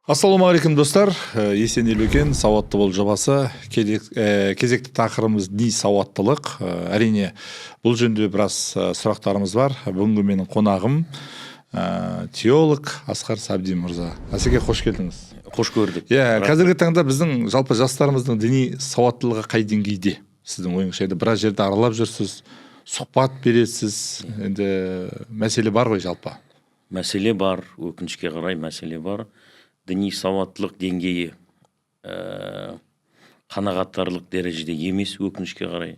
Ассалаумағалейкум, достар! Есен Елеукен, «Сауатты бол» жобасы. Кезекті тақырыбымыз – діни сауаттылық. Әрине, бұл жөнінде біраз сұрақтарымыз бар. Бүгінгі менің қонағым теолог Асқар Сәбден мырза. Асеке, қош келдіңіз! Қош көрдік. Иә, қазіргі таңда біздің жалпы жастарымыздың діни сауаттылығы қай деңгейде, сіздің ойыңызша? Енді біраз жерді аралап жүрсіз, сұхбат бересіз, енді мәселе бар ғой жалпы. Мәселе бар, өкінішке қарай, мәселе бар. Діни сауаттылық деңгейі қанағаттарлық дәрежеде емес, өкінішке қарай.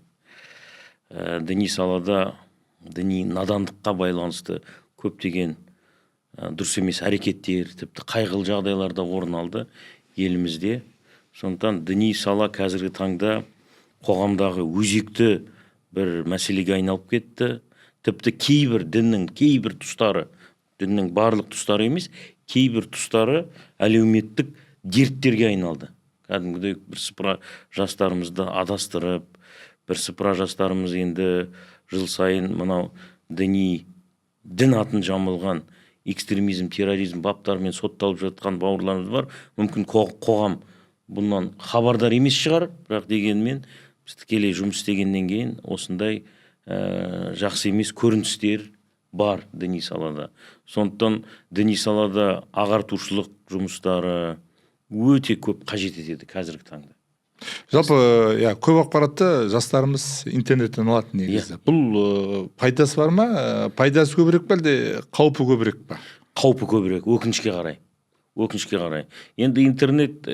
Діни салада діни надандыққа байланысты көптеген дұрыс емес әрекеттер, тіпті қайғылы жағдайлар да орын алды елімізде. Сондықтан діни сала қазіргі таңда қоғамдағы өзекті бір мәселеге айналып кетті. Тіпті кейбір діннің кейбір тұстары, діннің барлық тұстары емес, кейбір тұстары әлеуметтік дерттерге айналды. Кәдімгідей бірсыпыра жастарымызды адастырып, бірсыпыра жастарымыз енді жыл сайын мынау діни, дін атын жамылған экстремизм, терроризм баптарымен сотталып жатқан бауырларымыз бар. Мүмкін, қоғам бұнан хабардар емес шығар, бірақ дегенмен біз тікелей жұмыс істегеннен кейін осындай жақсы емес көріністер бар діни салада. Сондықтан діни салада ағартушылық жұмыстары өте көп қажет етеді қазіргі таңда. Жалпы, иә, көп ақпаратты жастарымыз интернеттен алады негізі. Бұл пайдасы бар ма? Пайдасы көбірек пе, әлде қаупі көбірек па? Қаупі көбірек, өкінішке қарай, өкінішке қарай. Енді интернет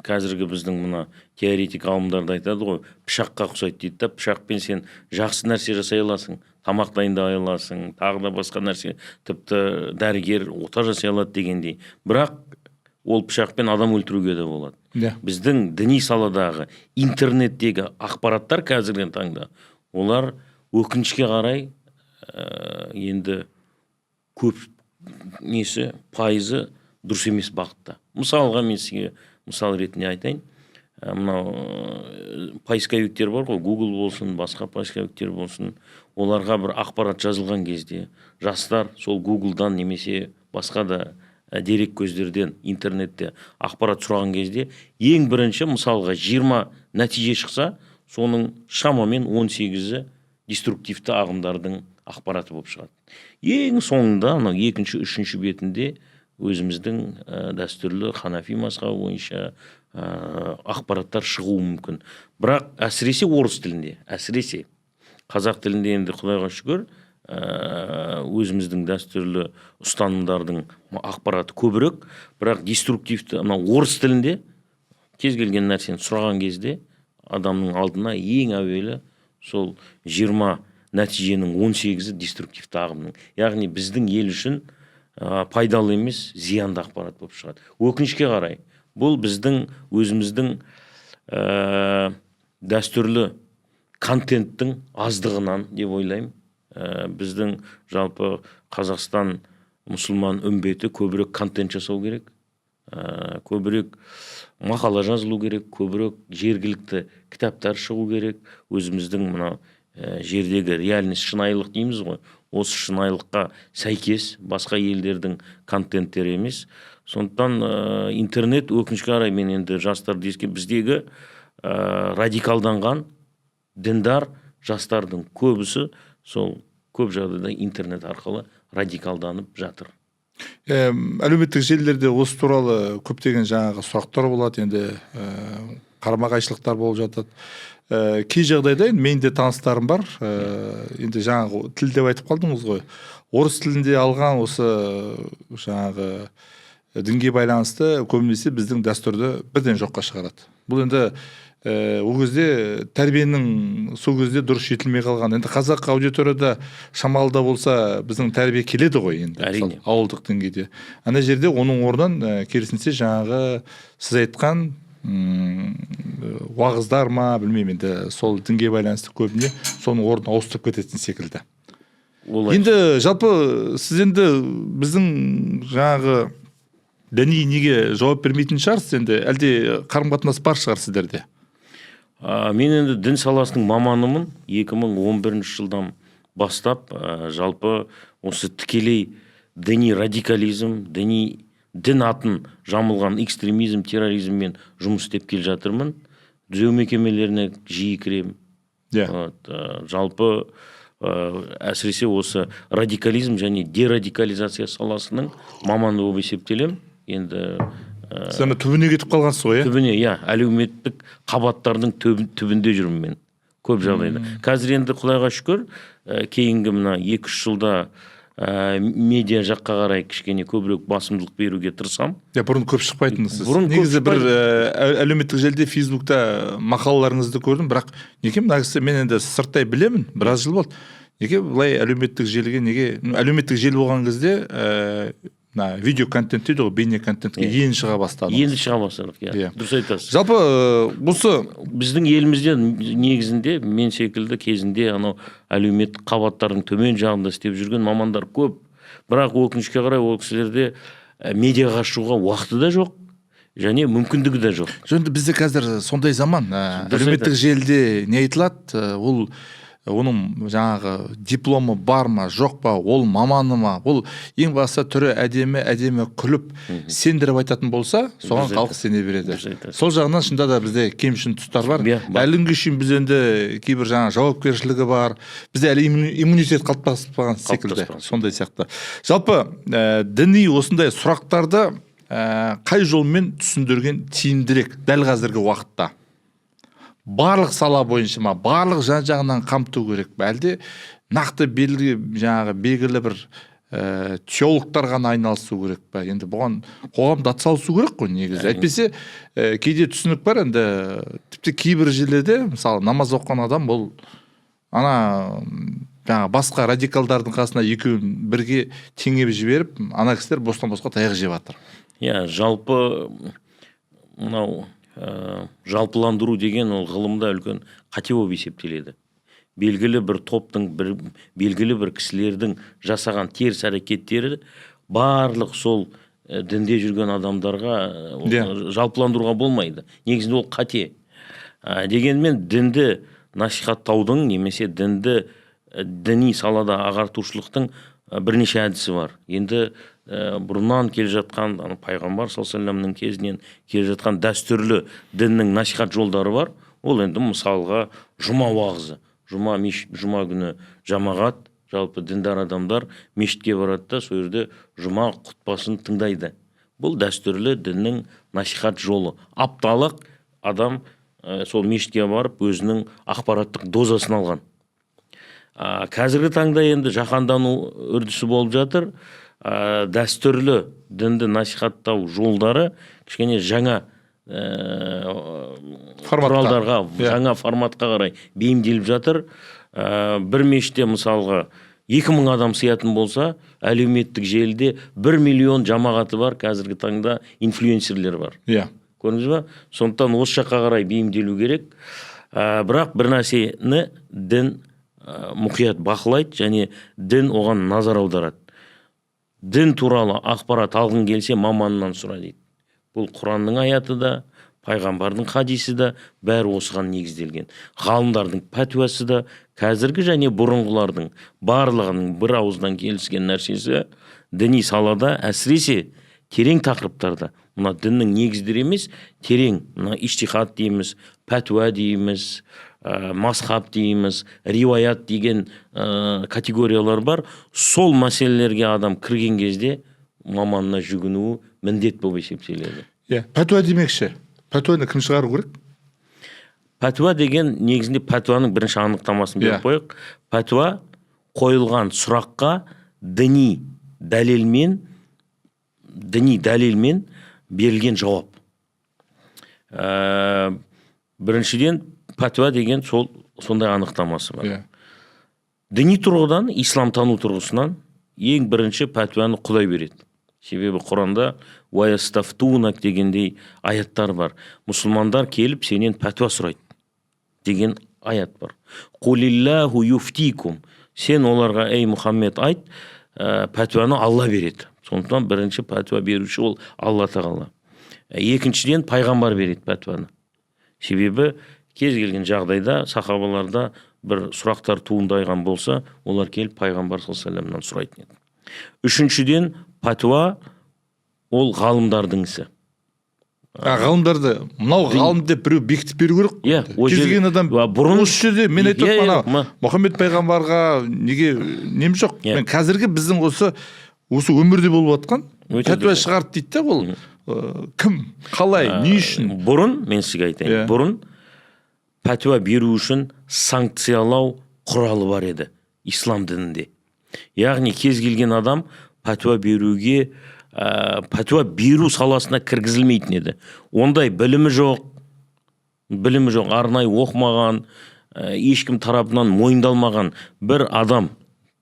қазіргі біздің мына теоретик ғалымдар да айтады ғой, пышаққа ұқсайды дейді да. Пышақпен сен жақсы нәрсе жасай аласың, тамақ дайындай аласың, тағы да басқа нәрсе, тіпті дәрігер ота жасай алады дегендей. Бірақ ол пышақпен адам өлтіруге де болады. Біздің діни саладағы интернеттегі ақпараттар қазіргі таңда, олар, өкінішке қарай, енді көп несі, пайызы дұрыс емес бағытта. Мысалға, мен сізге мысал ретінде айтайын. Мынау поисковиктер бар ғой, Google болсын, басқа поисковиктер болсын, оларға бір ақпарат жазылған кезде, жастар сол Гуглдан немесе басқа да дерек көздерден интернетте ақпарат сұраған кезде, ең бірінші, мысалға, 20 нәтиже шықса, соның шамамен 18-і деструктивті ағымдардың ақпараты болып шығады. Ең соңында, анау екінші, үшінші бетінде өзіміздің дәстүрлі ханафи мазхабы бойынша ақпараттар шығуы мүмкін. Бірақ әсіресе орыс тілінде, әсіресе. Қазақ тілінде енді, құдайға шүкір, өзіміздің дәстүрлі ұстанымдардың ақпараты көбірек. Бірақ деструктивті мынау орыс тілінде кез келген нәрсені сұраған кезде, адамның алдына ең әуелі сол 20 нәтиженің 18-і деструктивті ағымның, яғни біздің ел үшін пайдалы емес, зиянды ақпарат болып шығады, өкінішке қарай. Бұл біздің өзіміздің дәстүрлі контенттің аздығынан деп ойлаймын. Біздің жалпы Қазақстан мұсылман үмбеті көбірек контент жасау керек, көбірек мақала жазылу керек, көбірек жергілікті кітаптар шығу керек. Өзіміздің мына жердегі реальность, шынайылық дейміз ғой, осы шынайылыққа сәйкес, басқа елдердің контенттері емес. Сондықтан интернет, өкінішке қарай, мен енді жастарды еске, біздегі радикалданған діндар жастардың көбісі сол көп жағдайда интернет арқылы радикалданып жатыр. Әлеуметтік желілерде осы туралы көптеген жаңағы сұрақтар болады, енді қарама қайшылықтар болып жатады. Кей жағдайда енді менің де таныстарым бар. Енді жаңағы тіл деп айтып қалдыңыз ғой, орыс тілінде алған осы жаңағы дінге байланысты көбінесе біздің дәстүрді бірден жоққа шығарады. Бұл енді ол кезде тәрбиенің сол кезде дұрыс жетілмей қалған. Енді қазақ аудиторияда шамалы да болса біздің тәрбие келеді ғой енді. Әрине. Мысалы, ауылдық деңгейде, ана жерде оның орнын керісінше жаңағы сіз айтқан уағыздар ма, білмеймін, енді сол дінге байланысты көбіне соның орнын ауыстырып кететін секілді. Олай. Енді жалпы сіз енді біздің жаңағы діни неге жауап бермейтін шығарсыз енді, әлде қарым қатынас бар шығар сіздерде? Мен енді дін саласының маманымын. 2011 жылдан бастап жалпы осы тікелей діни радикализм, діни Дін атын жамылған экстремизм, терроризммен жұмыс істеп келе жатырмын. Түзеу мекемелеріне жиі кіремін. Иә. Вот, жалпы әсіресе осы радикализм және дерадикализация саласының маманы болып есептелемін. Енді Сіз ана түбіне кетіп қалғансыз ғой, иә? Түбіне, иә, әлеуметтік қабаттардың түбінде жүрмін мен көп жағдайда. Қазір енді, құдайға шүкір, кейінгі мына 2-3 жылда медиа жаққа қарай кішкене көбірек басымдылық беруге тырысамын. Иә, бұрын көп шықпайтынсыз. Бұрын көп Негізі бір әлеуметтік желіде, Фейсбукта мақалаларыңызды көрдім, бірақ неге мына кісі, мен енді сырттай білемін, біраз жыл болды, неге былай әлеуметтік желіге, неге, әлеуметтік желі болған кезде мына видео контент дейді ғой, бейне контентке енді шыға бастадыңыз. Енді шыға бастадық, иә. Иә. Дұрыс айтасыз. Жалпы осы Біздің елімізде негізінде мен секілді кезінде анау әлеуметтік қабаттардың төмен жағында істеп жүрген мамандар көп, бірақ өкінішке қарай, ол кісілерде медиаға шығуға уақыты да жоқ және мүмкіндігі де жоқ. Жоқ, енді бізде қазір сондай заман, Дұрыс. әлеуметтік желіде не айтылады, ол оның жаңағы дипломы бар ма, жоқ па, ол маманы ма, ол ең бастысы түрі әдемі, әдемі күліп, сендіріп айтатын болса, соған Дұрыс. халық сене береді. Дұрыс айтасыз. Сол жағынан шынында да бізде кемшін тұстар бар. Иә, бар. Әлі күнге шейін біз енді кейбір жаңа жауапкершілігі бар, бізде әлі иммунитет қалыптаспаған секілді. Қалыптаспаған. Сондай сияқты. Жалпы діни осындай сұрақтарды қай жолмен түсіндірген тиімдірек дәл қазіргі уақытта? Барлық сала бойынша ма, барлық жан жағынан қамту керек пе, әлде нақты белгі, жаңағы белгілі бір теологтар ғана айналысу керек па? Енді бұған қоғам да атсалысу керек қой негізі, әйтпесе кейде түсінік бар енді, тіпті кейбір жерлерде, мысалы, намаз оқыған адам ол ана жаңағы басқа радикалдардың қасына екеуін бірге теңеп жіберіп, ана кісілер бостан босқа таяқ жеп жатыр. Иә, жалпы мынау жалпыландыру деген ол ғылымда үлкен қате болып есептеледі. Белгілі бір топтың, белгілі бір кісілердің жасаған теріс әрекеттері барлық сол дінде жүрген адамдарға жалпыландыруға болмайды. Негізінде ол қате. Дегенмен дінді насихаттаудың немесе дінді діни салада ағартушылықтың бірнеше әдісі бар. Енді бұрыннан келе жатқан, ана пайғамбар саллаллаху алейхи вассаламның кезінен келе жатқан дәстүрлі діннің насихат жолдары бар. Ол енді мысалға жұма уағызы. Жұма мешіт, жұма күні жамағат, жалпы діндар адамдар мешітке барады да, сол жерде жұма құтпасын тыңдайды. Бұл дәстүрлі діннің насихат жолы. Апталық адам сол мешітке барып өзінің ақпараттық дозасын алған. Қазіргі таңда енді жаһандану үрдісі болып жатыр. Дәстүрлі дінді насихаттау жолдары кішкене жаңа форматқа. Құралдарға, жаңа форматқа қарай бейімделіп жатыр. Бір мешітте мысалға 2000 адам сыятын болса, әлеуметтік желіде 1 миллион жамағаты бар қазіргі таңда инфлюенсерлер бар. Көрдіңіз ба? Сондықтан осы жаққа қарай бейімделу керек. Бірақ бір нәрсені дін мұқият бақылайды және дін оған назар аударады. Дін туралы ақпарат алғың келсе, маманынан сұра дейді. Бұл Құранның аяты да, пайғамбардың хадисі да, бәрі осыған негізделген. Ғалымдардың пәтуасы да, қазіргі және бұрынғылардың барлығының бір ауыздан келіскен нәрсесі: діни салада, әсіресе терең тақырыптарда, мына діннің негіздері емес, терең мына ижтихад дейміз, пәтуа дейміз, мазхаб дейміз, риуаят деген категориялар бар. Сол мәселелерге адам кірген кезде маманына жүгінуі міндет болып есептеледі. Иә, пәтуа демекші, пәтуаны кім шығару керек? Пәтуа деген негізінде, пәтуаның бірінші анықтамасын беріп қояйық. Пәтуа — қойылған сұраққа діни дәлелмен берілген жауап. Біріншіден, пәтуа деген сол сондай анықтамасы бар. Діни тұрғыдан, исламтану тұрғысынан ең бірінші пәтуаны Құдай береді. Себебі Құранда «Уаястафтунак» дегендей аяттар бар. Мұсылмандар келіп сенен пәтуа сұрайды деген аят бар. «Қулиллаху юфтикум». Сен оларға, ей Мұхаммед, айт, пәтуаны Алла береді. Сондықтан бірінші пәтуа беруші ол Алла Тағала. Екіншіден, пайғамбар береді пәтуаны. Себебі кез келген жағдайда сахабаларда бір сұрақтар туындайған болса, олар келіп пайғамбар саллаллаху алейхи вассаламнан сұрайтын еді. Үшіншіден, пәтуа Ол ғалымдардың ісі. Ғалымдарды мынау ғалым деп біреу бекітіп беру керек. Иә, ол кез келген адам бұрын осы жерде мен айтып Иә, ана иә, Мұхаммед пайғамбарға неге нем жоқ. Иә. Мен қазіргі біздің осы өмірде болып жатқан пәтуа шығарды дейді да, ол кім, қалай, не үшін? Бұрын мен сізге айтайын, бұрын пәтуа беру үшін санкциялау құралы бар еді ислам дінінде. Яғни кез келген адам пәтуа беруге, пәтуа беру саласына кіргізілмейтін еді. Ондай білімі жоқ, арнайы оқымаған, ешкім тарапынан мойындалмаған бір адам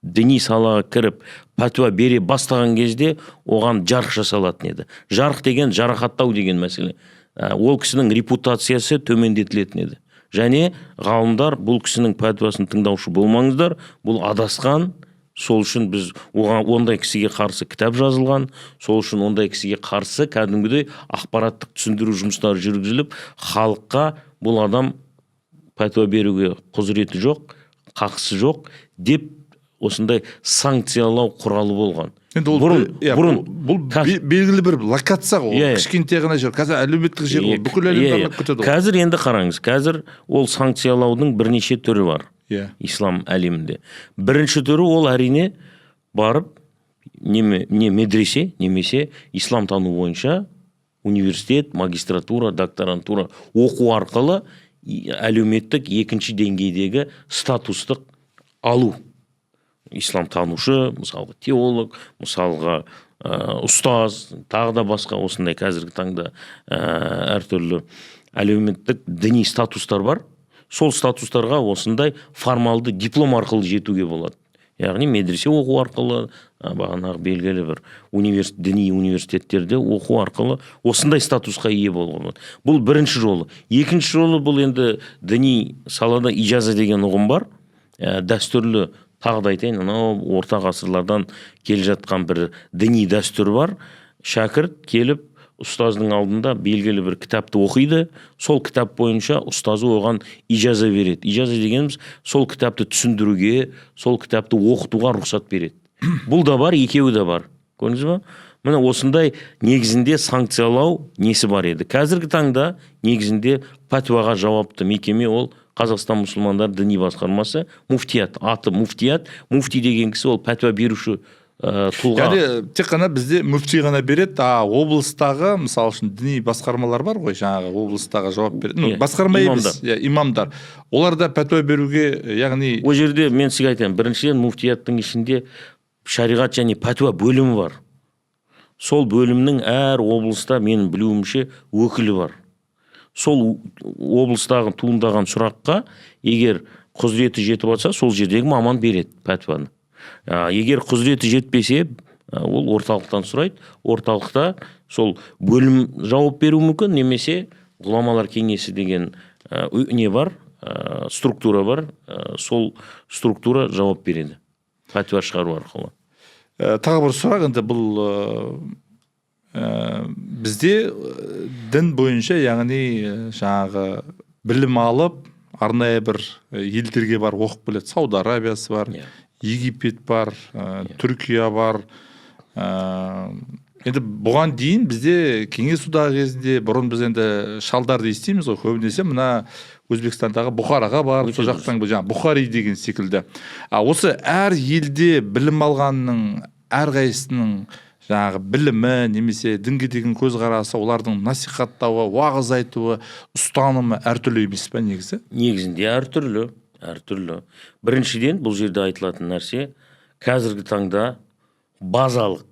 діни салаға кіріп пәтуа бере бастаған кезде оған жарқ жасалатын еді. Жарқ деген жарақаттау деген мәселе. Ол кісінің репутациясы төмендетілетін еді. Және ғалымдар бұл кісінің пәтуасын тыңдаушы болмаңыздар, бұл адасқан, сол үшін біз оған ондай кісіге қарсы кітап жазылған, сол үшін ондай кісіге қарсы кәдімгідей ақпараттық түсіндіру жұмыстары жүргізіліп, халыққа бұл адам пәтуа беруге құзыреті жоқ, қақысы жоқ деп осындай санкциялау құралы болған. Енді ол бұрын, иә, бұрын бұл белгілі бір локация ғой, Иә, иә. кішкентай ғана жер. Қазір әлеуметтік жер ол бүкіл әлемді аралап кетеді ғой. Қазір енді қараңыз, қазір ол санкциялаудың бірнеше түрі бар. Иә. Ислам әлемінде. Бірінші түрі ол әрине барып не медресе, немесе ислам тану бойынша университет, магистратура, докторантура оқу арқылы әлеуметтік екінші деңгейдегі статустық алу. Ислам танушы, мысалға теолог, мысалға ұстаз, тағы да басқа осындай қазіргі таңда әртүрлі әлеуметтік діни статустар бар. Сол статустарға осындай формалды диплом арқылы жетуге болады. Яғни медресе оқу арқылы, бағанағы белгілі бір діни университеттерде оқу арқылы осындай статусқа ие болуға болады. Бұл бірінші жолы. Екінші жолы бұл енді діни салада ижаза деген ұғым бар. Дәстүрлі, тағы да айтайын, анау орта ғасырлардан келе жатқан бір діни дәстүр бар. Шәкірт келіп ұстаздың алдында белгілі бір кітапты оқиды, сол кітап бойынша ұстазы оған ижаза береді. Ижаза дегеніміз сол кітапты түсіндіруге, сол кітапты оқытуға рұқсат береді. Бұл да бар, екеуі де бар. Көрдіңіз ба? Міне осындай негізінде санкциялау несі бар еді. Қазіргі таңда негізінде пәтуаға жауапты мекеме ол Қазақстан мұсылмандар діни басқармасы, муфтият, аты муфтият. Муфти деген кісі ол пәтуа беруші тұлға. Яғни тек қана бізде мүфти ғана береді, а облыстағы, мысалы үшін, діни басқармалар бар ғой, жаңағы облыстағы жауап береді. Ну, басқарма емес, имамдар. Олар да пәтуа беруге, яғни ол жерде мен сізге айтайын, біріншіден муфтияттың ішінде шариғат және пәтуа бөлімі бар. Сол бөлімнің әр облыста менің білуімше өкілі бар. Сол облыстағы туындаған сұраққа егер құзыреті жетіп жатса, сол жердегі маман береді пәтуаны. Егер құзыреті жетпесе, ол орталықтан сұрайды. Орталықта сол бөлім жауап беруі мүмкін, немесе ғұламалар кеңесі деген не бар, структура бар, сол структура жауап береді пәтуа шығару арқылы. Тағы бір сұрақ енді бұл бізде дін бойынша, яғни жаңағы білім алып, арнайы бір елдерге барып оқып келеді. Сауд Арабиясы бар, Египет бар, Түркия бар. Енді бұған дейін бізде Кеңес одағы кезінде бұрын біз енді шалдарды естиміз ғой, көбінесе мына Өзбекстандағы Бұхараға барып, сол жақтан жаңағы Бұхари деген секілді. А осы әр елде білім алғанның әрқайсысының жаңағы білімі немесе дінге деген көзқарасы, олардың насихаттауы, уағыз айтуы, ұстанымы әртүрлі емес пе негізі? Негізінде әртүрлі, әртүрлі. Біріншіден бұл жерде айтылатын нәрсе, қазіргі таңда базалық,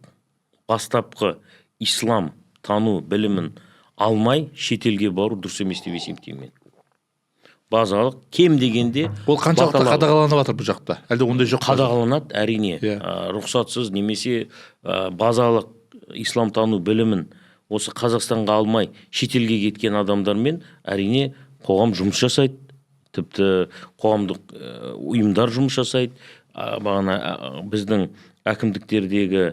бастапқы ислам тану білімін алмай шетелге бару дұрыс емес деп есептеймін. Базалық кем дегенде ол қаншалықты қадағаланып жатыр бұл жақта? Әлде ондай жоқ? Қадағаланады әрине. Рұқсатсыз немесе базалық ислам тану білімін осы Қазақстанға алмай шетелге кеткен адамдармен әрине қоғам жұмыс жасайды. Тіпті қоғамдық ұйымдар жұмыс жасайды. Бағана біздің әкімдіктердегі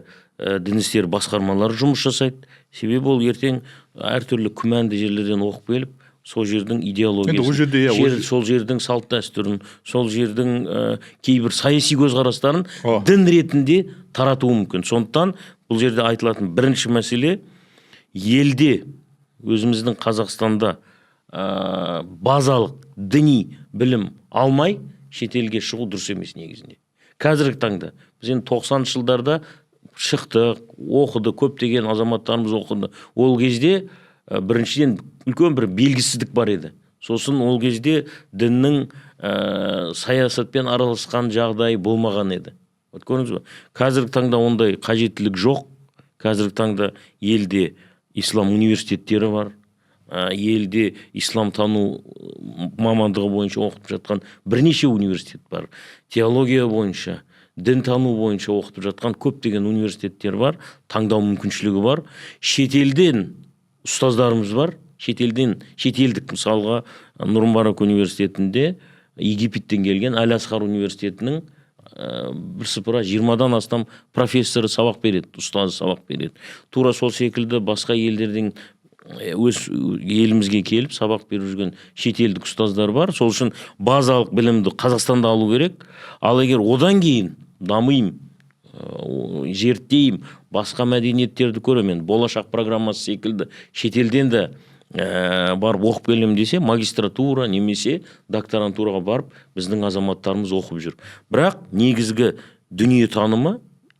дін істері басқармалары жұмыс жасайды. Себебі ол ертең әртүрлі күмәнді жерлерден оқып келіп, сол жердің идеологиясын, сол жердің салт дәстүрін, сол жердің кейбір саяси көзқарастарын дін ретінде таратуы мүмкін. Сондықтан бұл жерде айтылатын бірінші мәселе, Елде, өзіміздің Қазақстанда базалық діни білім алмай шетелге шығу дұрыс емес негізінде. Қазіргі таңда біз енді 90-шы жылдарда шықтық, оқыды, көптеген азаматтарымыз оқыды. Ол кезде біріншіден үлкен бір белгісіздік бар еді. Сосын ол кезде діннің саясатпен араласқан жағдайы болмаған еді. Вот көрдіңіз ба? Қазіргі таңда ондай қажеттілік жоқ. Қазіргі таңда елде ислам университеттері бар. Елде ислам тану мамандығы бойынша оқытып жатқан бірнеше университет бар. Теология бойынша, дін тану бойынша оқытып жатқан көптеген университеттер бар, таңдау мүмкіншілігі бар. Шетелден ұстаздарымыз бар, шетелден, шетелдік, мысалға, Нұр Мүбарак университетінде Египеттен келген Әл Асхар университетінің бірсыпыра 20-дан астам профессоры сабақ береді, ұстазы сабақ береді. Тура сол секілді басқа елдерден өз елімізге келіп сабақ беріп жүрген шетелдік ұстаздар бар. Сол үшін базалық білімді Қазақстанда алу керек. Ал егер одан кейін дамимын, зерттеймін, басқа мәдениеттерді көремін, болашақ программасы секілді шетелден де барып оқып келемін десе, магистратура немесе докторантураға барып біздің азаматтарымыз оқып жүр. Бірақ негізгі дүниетанымы,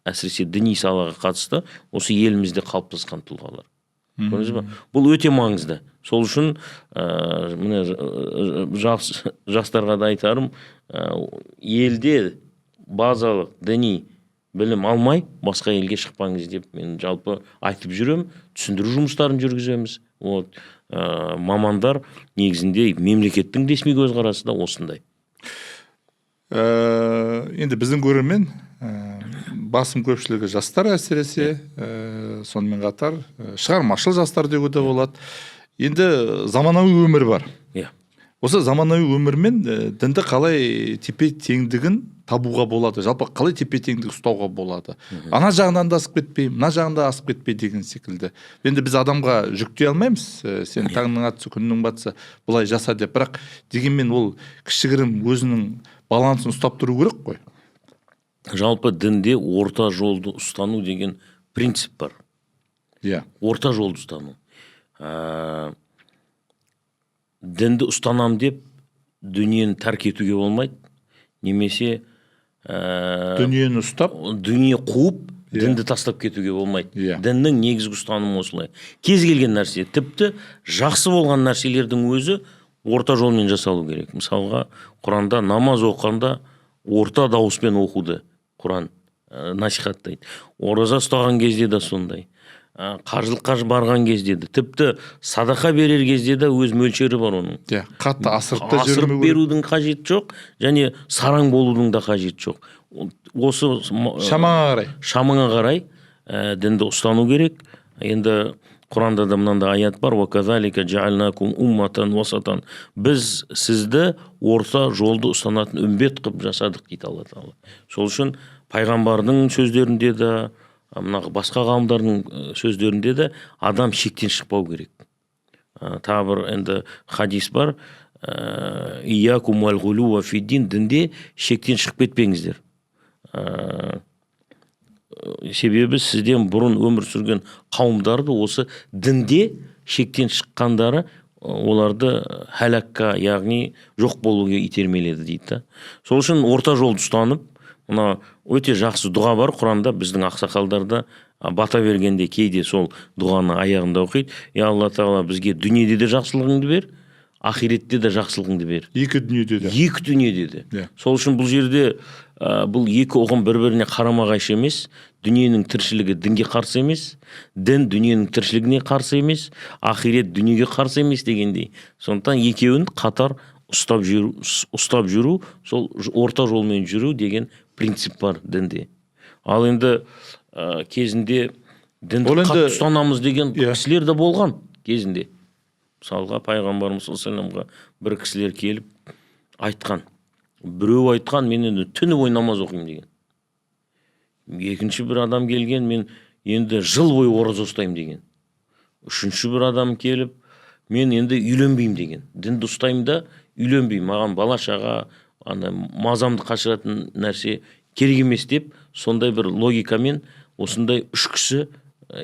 әсіресе діни салаға қатысты, осы елімізде қалыптасқан тұлғалар. Көрдіңіз ба? Бұл өте маңызды. Сол үшін міне, жастарға да айтарым, елде базалық діни білім алмай басқа елге шықпаңыз деп мен жалпы айтып жүремін, түсіндіру жұмыстарын жүргіземіз. Вот мамандар негізінде мемлекеттің ресми көзқарасы да осындай. Енді біздің көрермен басым көпшілігі жастар, әсіресе сонымен қатар шығармашыл жастар деуге де болады. Енді заманауи өмір бар. Осы заманауи өмірмен дінді қалай тепе теңдігін табуға болады, жалпы қалай тепе теңдік ұстауға болады, ана жағынан да асып кетпей, мына жағынан да асып кетпей деген секілді? Енді біз адамға жүктей алмаймыз, сен таңның атысы, күннің батысы былай жаса деп, бірақ дегенмен ол кішігірім өзінің балансын ұстап тұру керек қой. Жалпы дінде орта жолды ұстану деген принцип бар. Орта жолды ұстану. Дінді ұстанам деп дүниені тәрк етуге болмайды немесе дүниені ұстап дүние қуып дінді тастап кетуге болмайды. Діннің негізгі ұстанымы осылай. Кез келген нәрсе, тіпті жақсы болған нәрселердің өзі орта жолмен жасалу керек. Мысалға, Құранда намаз оқығанда орта дауыспен оқуды Құран насихаттайды. Ораза ұстаған кезде де сондай. Қажылыққа барған кезде де, тіпті садақа берер кезде де өз мөлшері бар оның. Иә, қатты асырып та асырып жібермеу керек. Берудің қажеті жоқ және сараң болудың да қажеті жоқ. Осы шамаңа қарай. Шамаңа қарай дінді ұстану керек. Енді Құранда да мынандай аят бар: «Уаказалика жаалнакум умматан уасатан», біз сізді орта жолды ұстанатын үмбет қылып жасадық дейді Алла Тағала. Сол үшін пайғамбардың сөздерінде де, мына басқа ғалымдардың сөздерінде де адам шектен шықпау керек. Тағы бір енді хадис бар: «Иякум уәл ғулуа фи дин», дінде шектен шығып кетпеңіздер, себебі сізден бұрын өмір сүрген қауымдарды осы дінде шектен шыққандары оларды хәләкка, яғни жоқ болуға итермеледі дейді да. Сол үшін орта жолды ұстанып, мына өте жақсы дұға бар Құранда, біздің ақсақалдарда бата бергенде кейде сол дұғаны аяғында оқиды: «Я Алла Тағала, бізге дүниеде де жақсылығыңды бер, ақиретте де жақсылығыңды бер». Екі дүниеде де. Екі дүниеде де. Сол үшін бұл жерде бұл екі ұғым бір біріне қарама қайшы емес. Дүниенің тіршілігі дінге қарсы емес, дін дүниенің тіршілігіне қарсы емес, ақирет дүниеге қарсы емес дегендей. Сондықтан екеуін қатар ұстап жүру, сол орта жолмен жүру деген принцип бар дінде. Ал енді кезінде дінді Ол енді- қатты ұстанамыз деген кісілер де болған кезінде. Мысалға, пайғамбарымыз саллаллаху алейхи бір кісілер келіп айтқан. Біреу айтқан: «Мен енді түні бойы намаз оқимын», — деген. Екінші бір адам келген: «Мен енді жыл бойы ораза ұстаймын», — деген. Үшінші бір адам келіп: «Мен енді үйленбеймін», — деген. «Дінді ұстаймын да үйленбеймін, маған бала шаға ана мазамды қашыратын нәрсе керек емес», — деп, сондай бір логикамен осындай үш кісі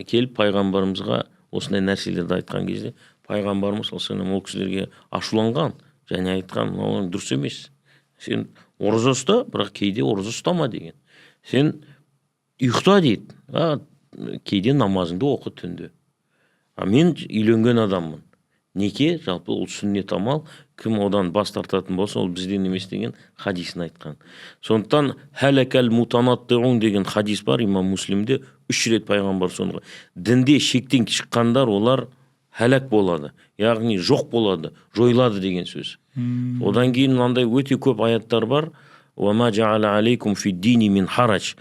келіп пайғамбарымызға Осындай нәрселерді айтқан кезде пайғамбарымыз саллаллаху алейхи ол кісілерге ашуланған және айтқан: мынау дұрыс емес, сен ораза ұста, бірақ кейде ораза ұстама деген, сен ұйықта дейді, а кейде намазыңды оқы түнде. А мен үйленген адаммын, неке жалпы ол сүннет амал, кім одан бас тартатын болса, ол бізден емес деген хадисін айтқан. Сондықтан «Халакал мутанаттиун» деген хадис бар имам Муслимде, 3 рет пайғамбар соны: дінде шектен шыққандар, олар һәлак болады, яғни жоқ болады, жойылады деген сөз. Одан кейін мынандай өте көп аяттар бар: «Уама жаала алейкум фи дини мин харадж»,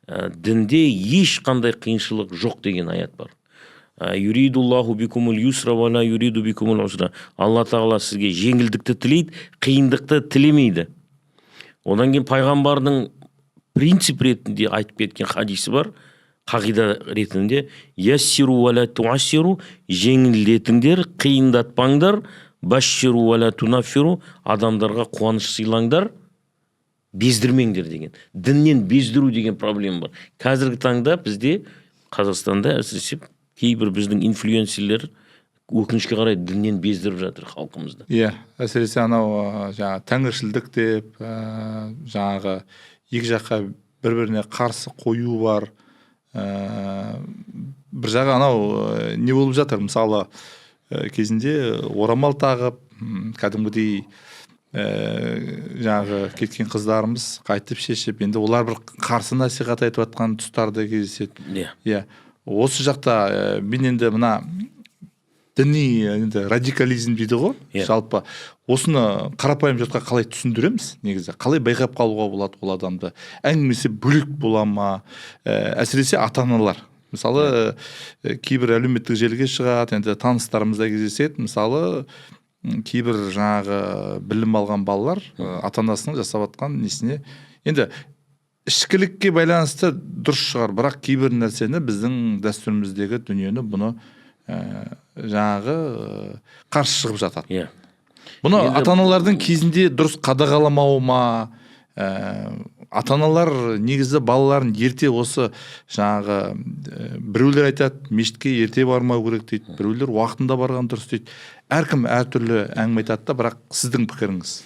дінде ешқандай қиыншылық жоқ деген аят бар. «Юридуллаху бикумул юсра ва ла юриду бикумул усра», Алла тағала сізге жеңілдікті тілейді, қиындықты тілемейді. Одан кейін пайғамбардың принцип ретінде айтып кеткен хадисі бар, қағида ретінде: «Яссиру ва ла туассиру», жеңілдетіңдер, қиындатпаңдар, «башширу ва ла тунаффиру», адамдарға қуаныш сыйлаңдар, бездірмеңдер деген. Діннен бездіру деген проблема бар қазіргі таңда бізде, Қазақстанда, әсіресе кейбір біздің инфлюенсерлер, өкінішке қарай, діннен бездіріп жатыр халқымызды. Иә, әсіресе анау жаңағы тәңіршілдік деп, жаңағы екі жаққа бір біріне қарсы қою бар. Бір жағы анау не болып жатыр, мысалы, кезінде орамал тағып, кәдімгідей жаңағы кеткен қыздарымыз қайтып шешіп, енді олар бір қарсы насихат айтып жатқан тұстар да кездеседі. Иә, осы жақта мен енді мына діни енді радикализм дейді ғой. Жалпы осыны қарапайым жұртқа қалай түсіндіреміз негізі? Қалай байқап қалуға болады ол адамды? Әңгімесі бөлек бола ма? Әсіресе ата аналар мысалы, кейбір әлеуметтік желіге шығады, енді таныстарымыз да кездеседі, мысалы, кейбір жаңағы білім алған балалар ата анасының жасап жатқан несіне, енді ішкілікке байланысты дұрыс шығар, бірақ кейбір нәрсені, біздің дәстүріміздегі дүниені, бұны жаңағы қарсы шығып жатады. Бұны ата аналардың кезінде дұрыс қадағаламауы ма? Ата аналар негізі балаларын ерте осы жаңағы біреулер айтады, мешітке ерте бармау керек дейді, біреулер уақытында барған дұрыс дейді, әркім әртүрлі әңгіме айтады да, бірақ сіздің пікіріңіз?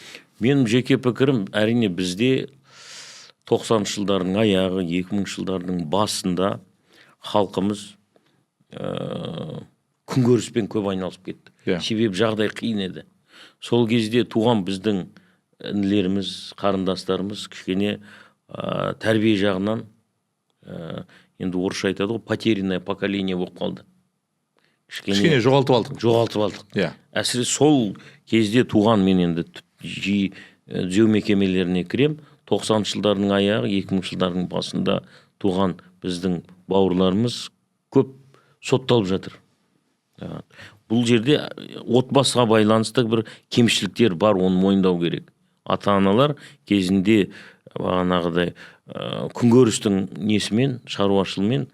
Менің жеке пікірім, әрине, бізде 90-шы жылдардың аяғы, 2000 жылдардың басында халқымыз күнкөріспен көп айналысып кетті. Себебі жағдай қиын еді. Сол кезде туған біздің інілеріміз, қарындастарымыз кішкене тәрбие жағынан, енді орысша айтады ғой, потерянное поколение болып қалды. Кішкене жоғалтып алдық. Жоғалтып алдық. Әсіресе сол кезде туған, мен енді жиі түзеу мекемелеріне кірем, 90-шы жылдардың аяғы, 2000 жылдардың басында туған біздің бауырларымыз көп сотталып жатыр. Бұл жерде отбасыға байланысты бір кемшіліктер бар, оны мойындау керек. Ата аналар кезінде бағанағыдай күнкөрістің несімен, шаруашылығымен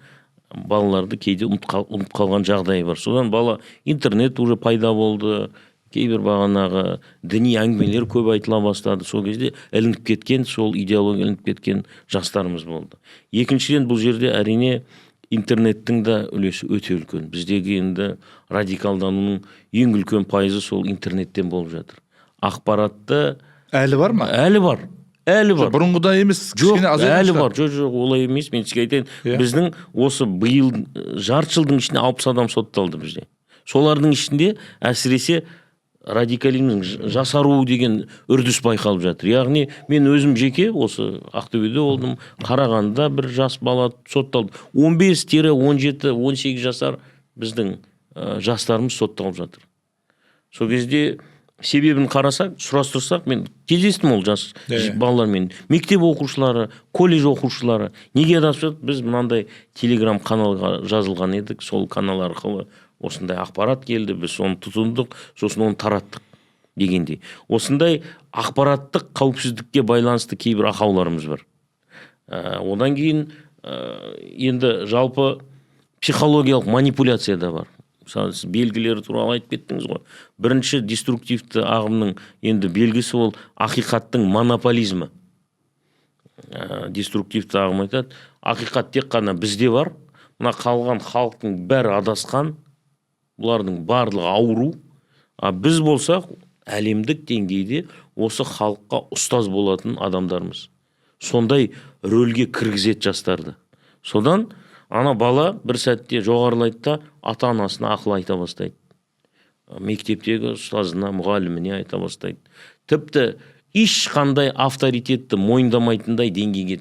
балаларды кейде ұмытып қалған жағдайы бар. Содан бала, интернет уже пайда болды, кейбір бағанағы діни әңгімелер көп айтыла бастады, сол кезде ілініп кеткен, сол идеология ілініп кеткен жастарымыз болды. Екіншіден, бұл жерде, әрине, интернеттің де үлесі өте үлкен. Біздегі енді радикалданудың ең үлкен пайызы сол интернеттен болып жатыр. Ақпаратты Әлі бар ма? Әлі бар, әлі бар. Бұрынғыдай емес. Жоқ. Кішкене азайған Әлі шығар. бар. Жоқ, олай емес, мен сізге айтайын. Біздің осы биыл жарты жылдың ішінде 60 адам сотталды бізде. Солардың ішінде әсіресе радикализмнің жасару деген үрдіс байқалып жатыр. Яғни мен өзім жеке осы Ақтөбеде болдым, Қарағандыда бір жас бала сотталды, 15-17, 18 жасар біздің жастарымыз сотталып жатыр. Сол кезде себебін қарасақ, сұрастырсақ, мен кездестім ол жас балалармен, мектеп оқушылары, колледж оқушылары. Неге адасып жатыр? Біз мынандай телеграм каналға жазылған едік, сол канал арқылы осындай ақпарат келді, біз соны тұтындық, сосын оны тараттық дегендей. Осындай ақпараттық қауіпсіздікке байланысты кейбір ақауларымыз бар. Одан кейін енді жалпы психологиялық манипуляция да бар. Мысалы, сіз белгілері туралы айтып кеттіңіз ғой. Бірінші деструктивті ағымның енді белгісі ол ақиқаттың монополизмі. Деструктивті ағым айтады: ақиқат тек қана бізде бар, мына қалған халықтың бәрі адасқан. Бұлардың барлығы ауру. А біз болсақ, әлемдік деңгейде осы халыққа ұстаз болатын адамдармыз. Сондай рөлге кіргізеді жастарды. Содан ана бала бір сәтте жоғарылайды да, ата анасына ақыл айта бастайды, мектептегі ұстазына, мұғаліміне айта бастайды. Тіпті ешқандай авторитетті мойындамайтындай деңгейге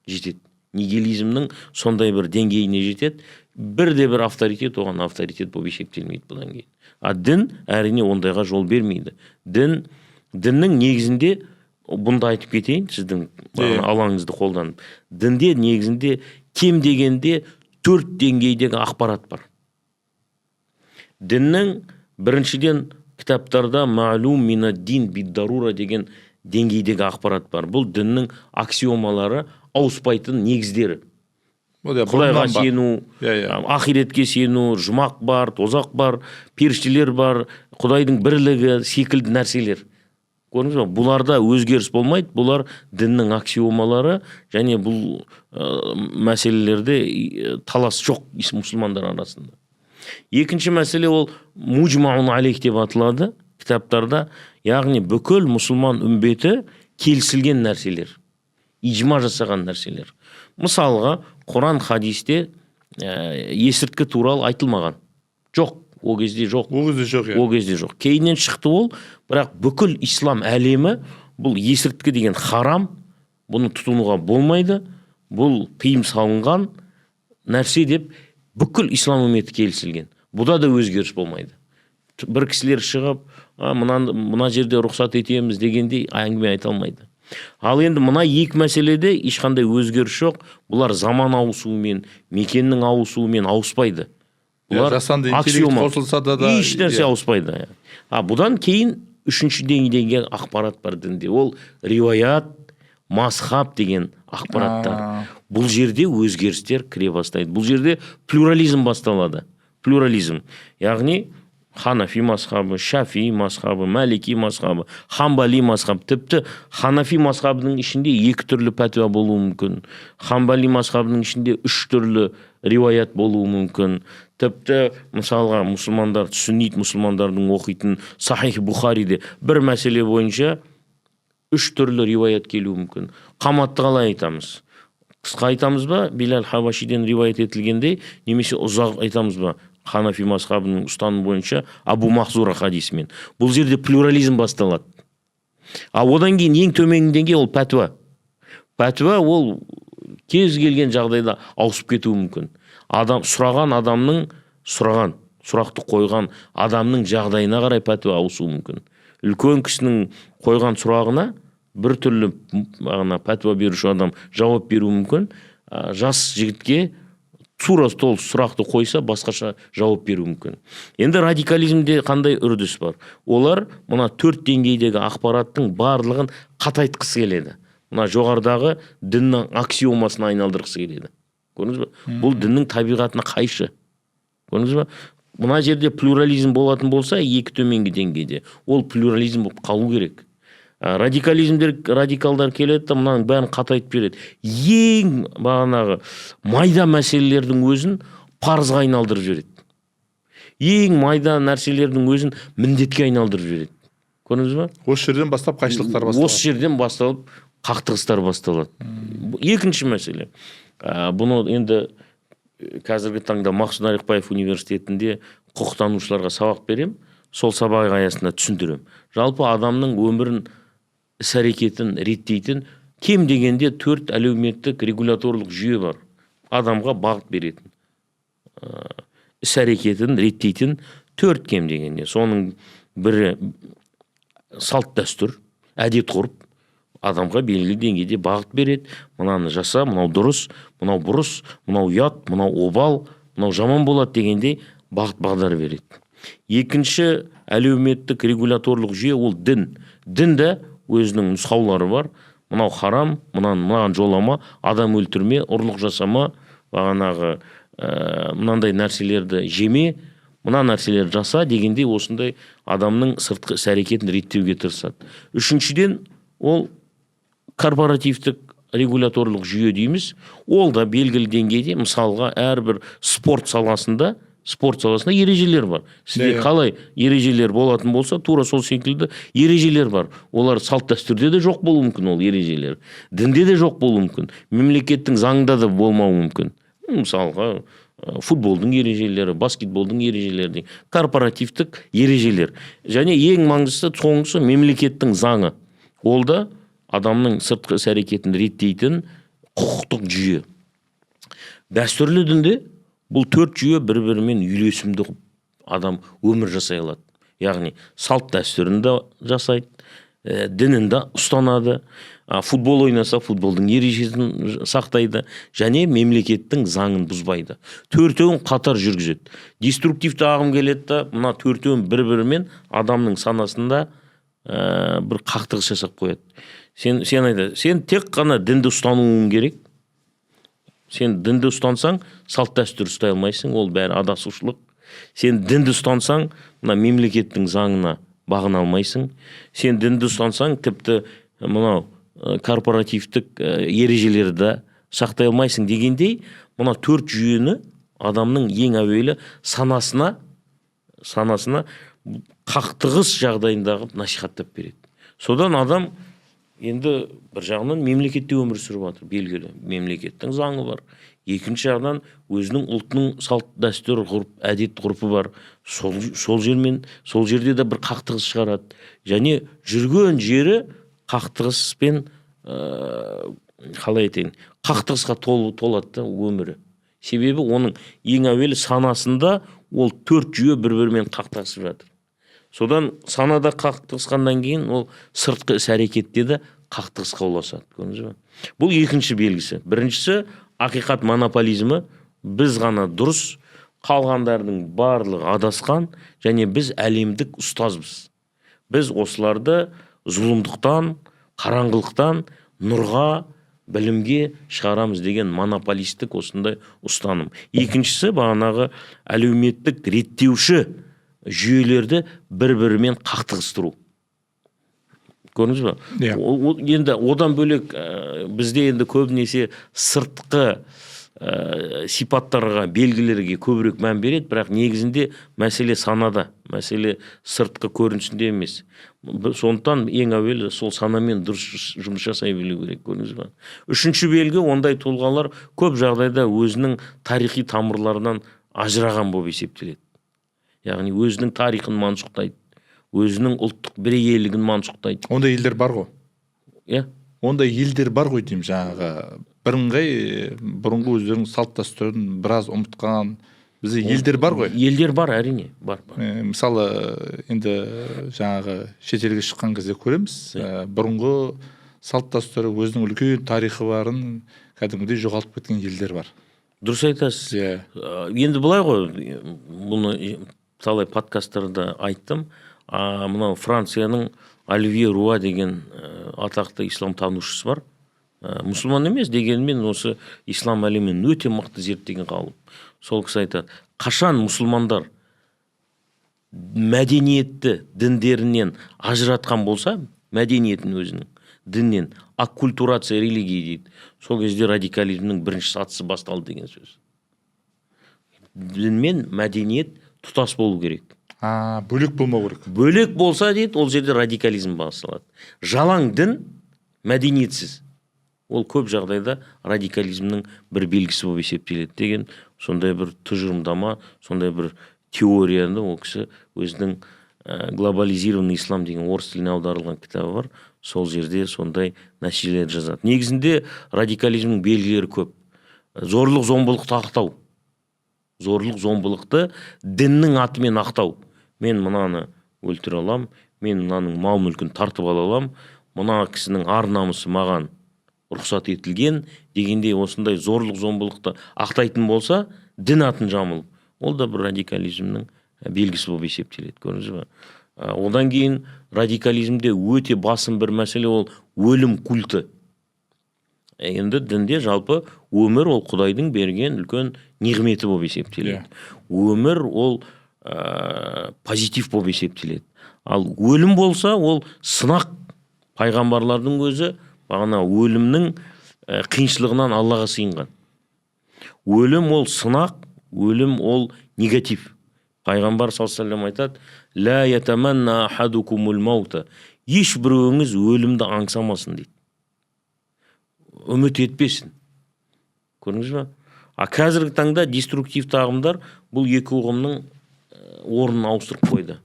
жетеді, нигилизмнің сондай бір деңгейіне жетеді. Бірде бір авторитет оған авторитет болып есептелмейді бұдан кейін. А дін, әрине, ондайға жол бермейді. Діннің негізінде, бұны да айтып кетейін сіздің алаңыңызды қолданып, дінде негізінде кем дегенде төрт деңгейдегі ақпарат бар. Діннің біріншіден кітаптарда «мәлум минад-дин биддарура» деген деңгейдегі ақпарат бар. Бұл діннің аксиомалары, ауыспайтын негіздері. Құдайға сену, иә, иә. Ақиретке сену, жұмақ бар, тозақ бар, періштелер бар, құдайдың бірлігі секілді нәрселер. Көрдіңіз ба, бұларда өзгеріс болмайды. Бұлар діннің аксиомалары және бұл мәселелерде талас жоқ мұсылмандар арасында. Екінші мәселе, ол «мужмаун алейх» деп аталады кітаптарда, яғни бүкіл мұсылман үмбеті келісілген нәрселер, ижма жасаған нәрселер. Мысалға, Құран, хадисте есірткі туралы айтылмаған жоқ, ол кезде жоқ. Ол кезде жоқ, иә. Ол кезде жоқ, кейіннен шықты ол. Бірақ бүкіл ислам әлемі бұл есірткі деген харам, бұны тұтынуға болмайды, бұл тыйым салынған нәрсе деп бүкіл ислам үмметі келісілген. Бұда да өзгеріс болмайды. Бір кісілер шығып, мына жерде рұқсат етеміз дегендей әңгіме айта алмайды. Ал енді мына екі мәселеде ешқандай өзгеріс жоқ. Бұлар заман ауысуымен, мекеннің ауысуымен ауыспайды. Бұлар жасанды интеллект қосылса да еш нәрсе ауыспайды. А бұдан кейін үшінші деңгейдегі ақпарат бар дінде. Ол риуаят, мазхаб деген ақпараттар. Бұл жерде өзгерістер кіре бастайды. Бұл жерде плюрализм басталады. Плюрализм. Яғни ханафи мазхабы, шафи мазхабы, мәлики мазхабы, хамбали мазхабы. Тіпті ханафи мазхабының ішінде екі түрлі пәтуа болуы мүмкін. Хамбали мазхабының ішінде үш түрлі риуаят болуы мүмкін. Тіпті мысалға, мұсылмандар, сүннит мұсылмандардың оқитын Сахих Бухариде бір мәселе бойынша үш түрлі риуаят келуі мүмкін. Қаматты қалай айтамыз? Қысқа айтамыз ба, Билал Хабашиден риуаят етілгендей, немесе ұзақ айтамыз ба, ханафи мазхабының ұстанымы бойынша Абу Махзура хадисімен? Бұл жерде плюрализм басталады. А одан кейін ең төменгі деңгей ол пәтуа. Пәтуа ол кез келген жағдайда ауысып кетуі мүмкін. Адам сұраған, адамның сұраған, сұрақты қойған адамның жағдайына қарай пәтуа ауысуы мүмкін. Үлкен кісінің қойған сұрағына бір түрлі ана пәтуа беруші адам жауап беруі мүмкін. Жас жігітке тура сол сұрақты қойса, басқаша жауап беруі мүмкін. Енді радикализмде қандай үрдіс бар? Олар мына төрт деңгейдегі ақпараттың барлығын қатайтқысы келеді. Мына жоғарыдағы діннің аксиомасына айналдырғысы келеді. Көрдіңіз бе? Бұл діннің табиғатына қайшы. Көрдіңіз бе? Мына жерде плюрализм болатын болса, екі төменгі деңгейде ол плюрализм болып қалу керек. Радикализмдер, радикалдар келеді да, мынаның бәрін қатайтып береді. Ең бағанағы майда мәселелердің өзін парызға айналдырып жібереді. Ең майда нәрселердің өзін міндетке айналдырып жібереді. Көрдіңіз ба? Осы жерден бастап қайшылықтар басталады. Осы жерден басталып қақтығыстар басталады. Екінші мәселе. Бұны енді қазіргі таңда Мақсұт Нарықбаев университетінде құқықтанушыларға сабақ берем. Сол сабақ аясында түсіндіремін. Жалпы адамның өмірін, іс әрекетін реттейтін кем дегенде төрт әлеуметтік регуляторлық жүйе бар. Адамға бағыт беретін, іс әрекетін реттейтін төрт кем дегенде. Соның бірі салт дәстүр, әдет ғұрып адамға белгілі деңгейде бағыт береді. Мынаны жаса, мынау дұрыс, мынау бұрыс, мынау ұят, мынау обал, мынау жаман болады дегендей бағыт бағдар береді. Екінші әлеуметтік регуляторлық жүйе ол дін. Дінде өзінің нұсқаулары бар. Мынау харам, мынаған жолама, адам өлтірме, ұрлық жасама, бағанағы мынандай нәрселерді жеме, мына нәрселерді жаса дегендей осындай адамның сыртқы іс әрекетін реттеуге тырысады. Үшіншіден, ол корпоративтік регуляторлық жүйе дейміз. Ол да белгілі деңгейде, мысалға, әрбір спорт саласында Спорт саласында ережелер бар. Сізде Иә. қалай ережелер болатын болса, тура сол секілді ережелер бар. Олар салт дәстүрде де жоқ болуы мүмкін, ол ережелер дінде де жоқ болуы мүмкін, мемлекеттің заңында да болмауы мүмкін. Мысалға, футболдың ережелері, баскетболдың ережелері деген, корпоративтік ережелер. Және ең маңыздысы, соңғысы, мемлекеттің заңы. Ол да адамның сыртқы іс әрекетін реттейтін құқықтық жүйе. Дәстүрлі дінде бұл төрт жүйе бір бірімен үйлесімді қылып адам өмір жасай алады. Яғни салт дәстүрін де жасайды, дінін де ұстанады, футбол ойнаса, футболдың ережесін сақтайды және мемлекеттің заңын бұзбайды. Төртеуін қатар жүргізеді. Деструктивті ағым келеді да, мына төртеуін бір бірімен адамның санасында бір қақтығыс жасап қояды. Сен айтады, сен тек қана дінді ұстануың керек. Сен дінді ұстансаң, салт дәстүр ұстай алмайсың, ол бәрі адасушылық. Сен дінді ұстансаң, мына мемлекеттің заңына бағына алмайсың. Сен дінді ұстансаң, тіпті мынау корпоративтік ережелерді де сақтай алмайсың дегендей, мына төрт жүйені адамның ең әуелі санасына қақтығыс жағдайындағы насихаттап береді. Содан адам енді бір жағынан мемлекетте өмір сүріп жатыр, белгілі мемлекеттің заңы бар, екінші жағынан өзінің ұлтының салт дәстүр, ғұрып, әдет ғұрпы бар. Сол жермен, сол жерде де бір қақтығыс шығарады және жүрген жері қақтығыспен, қалай айтайын, қақтығысқа толады да өмірі. Себебі оның ең әуелі санасында ол төрт жүйе бір бірімен қақтығысып жатыр. Содан санада қақтығысқаннан кейін ол сыртқы іс әрекетте де қақтығысқа ұласады. Көрдіңіз бе? Бұл екінші белгісі. Біріншісі — ақиқат монополизмі: біз ғана дұрыс, қалғандардың барлығы адасқан және біз әлемдік ұстазбыз, біз осыларды зұлымдықтан, қараңғылықтан нұрға, білімге шығарамыз деген монополистік осындай ұстаным. Екіншісі — бағанағы әлеуметтік реттеуші жүйелерді бір бірімен қақтығыстыру. Көрдіңіз ба? Иә. Енді одан бөлек, бізде енді көбінесе сыртқы сипаттарға, белгілерге көбірек мән береді, бірақ негізінде мәселе санада, мәселе сыртқы көрінісінде емес. Сондықтан ең әуелі сол санамен дұрыс жұмыс жасай білу керек. Көрдіңіз ба? Үшінші белгі: ондай тұлғалар көп жағдайда өзінің тарихи тамырларынан ажыраған болып есептеледі. Яғни өзінің тарихын мансұқтайды, өзінің ұлттық бірегейлігін мансұқтайды. Ондай елдер бар ғой. Иә. Ондай елдер бар ғой деймін, жаңағы бірыңғай бұрынғы өздерінің салт дәстүрін біраз ұмытқан бізде елдер бар ғой. Елдер бар, әрине, бар, бар. Мысалы, енді жаңағы шетелге шыққан кезде көреміз, бұрынғы салт дәстүрі, өзінің үлкен тарихы барын кәдімгідей жоғалтып кеткен елдер бар. Дұрыс айтасыз. Иә. Енді былай ғой, бұны талай подкасттарда айттым. Мынау Францияның Оливье Руа деген атақты исламтанушысы бар. Мұсылман емес, дегенмен осы ислам әлемін өте мықты зерттеген ғалым. Сол кісі айтады: қашан мұсылмандар мәдениетті діндерінен ажыратқан болса, мәдениетін өзінің діннен, аккультурация религии дейді, сол кезде радикализмнің бірінші сатысы басталды деген сөз. Дін мен мәдениет тұтас болу керек. А, бөлек болмау керек. Бөлек болса дейді, ол жерде радикализм басталады. Жалаң дін, мәдениетсіз, ол көп жағдайда радикализмнің бір белгісі болып есептеледі деген сондай бір тұжырымдама, сондай бір теорияны ол кісі өзінің «Глобализированный ислам» деген орыс тіліне аударылған кітабы бар, сол жерде сондай нәтижелер жазады. Негізінде радикализмнің белгілері көп: зорлық зомбылықты ақтау, зорлық зомбылықты діннің атымен ақтау. Мен мынаны өлтіре аламын, мен мынаның мал мүлкін тартып ала аламын, мына кісінің ар намысы маған рұқсат етілген дегендей, осындай зорлық зомбылықты ақтайтын болса дін атын жамылып, ол да бір радикализмнің белгісі болып есептеледі. Көрдіңіз ба? Одан кейін радикализмде өте басым бір мәселе — ол өлім культі. Енді дінде жалпы өмір ол құдайдың берген үлкен нығметі болып есептеледі. Өмір ол позитив болып есептеледі. Ал өлім болса, ол сынақ. Пайғамбарлардың өзі бағана өлімнің қиыншылығынан Аллаға сыйынған. Өлім ол сынақ, өлім ол негатив. Пайғамбар саллаллаху алейхи вассалам айтады: «Ла ятаманна ахадукумул маута», ешбіреуіңіз өлімді аңсамасын дейді, үміт етпесін. Көрдіңіз ба? А қазіргі таңда деструктивті ағымдар бұл екі ұғымның орнын ауыстырып қойды.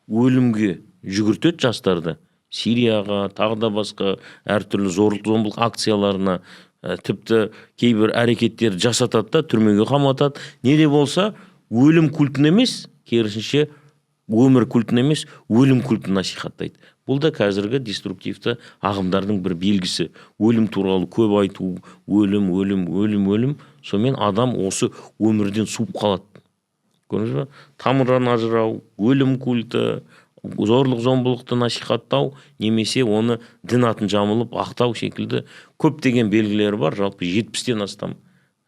Өлімге жүгіртеді жастарды, Сирияға, тағы да басқа әртүрлі зорлық зомбылық акцияларына, тіпті кейбір әрекеттер жасатады да, түрмеге қаматады. Не де болса өлім культін емес, керісінше өмір культін емес, өлім культін насихаттайды. Бұл да қазіргі деструктивті ағымдардың бір белгісі. Өлім туралы көп айту, өлім, өлім, өлім, өлім. Сонымен адам осы өмірден суып қалады. Көрдіңіз ба? Тамырдан ажырау, өлім культі, зорлық зомбылықты насихаттау немесе оны дін атын жамылып ақтау секілді көптеген белгілері бар. Жалпы 70-тен астам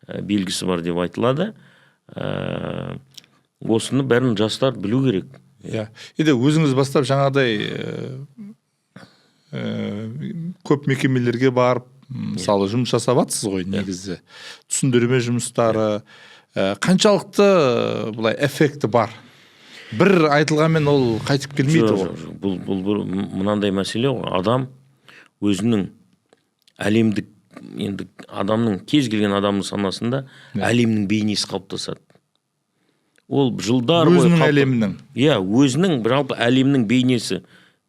белгісі бар деп айтылады. Осыны бәрін жастар білу керек. Иә, енді өзіңіз бастап жаңағыдай көп мекемелерге барып, мысалы, жұмыс жасап жатсыз ғой негізі, түсіндірме жұмыстары. Қаншалықты былай эффекті бар? Бір айтылғанмен ол қайтып келмейді Жоқ, ғой. жоқ, жоқ. Бұл бір мынандай мәселе ғой. Адам өзінің әлемдік, енді адамның, кез келген адамның санасында әлемнің бейнесі қалыптасады. Ол жылдар бойы Өзінің әлемінің. Иә, өзінің, жалпы әлемнің бейнесі,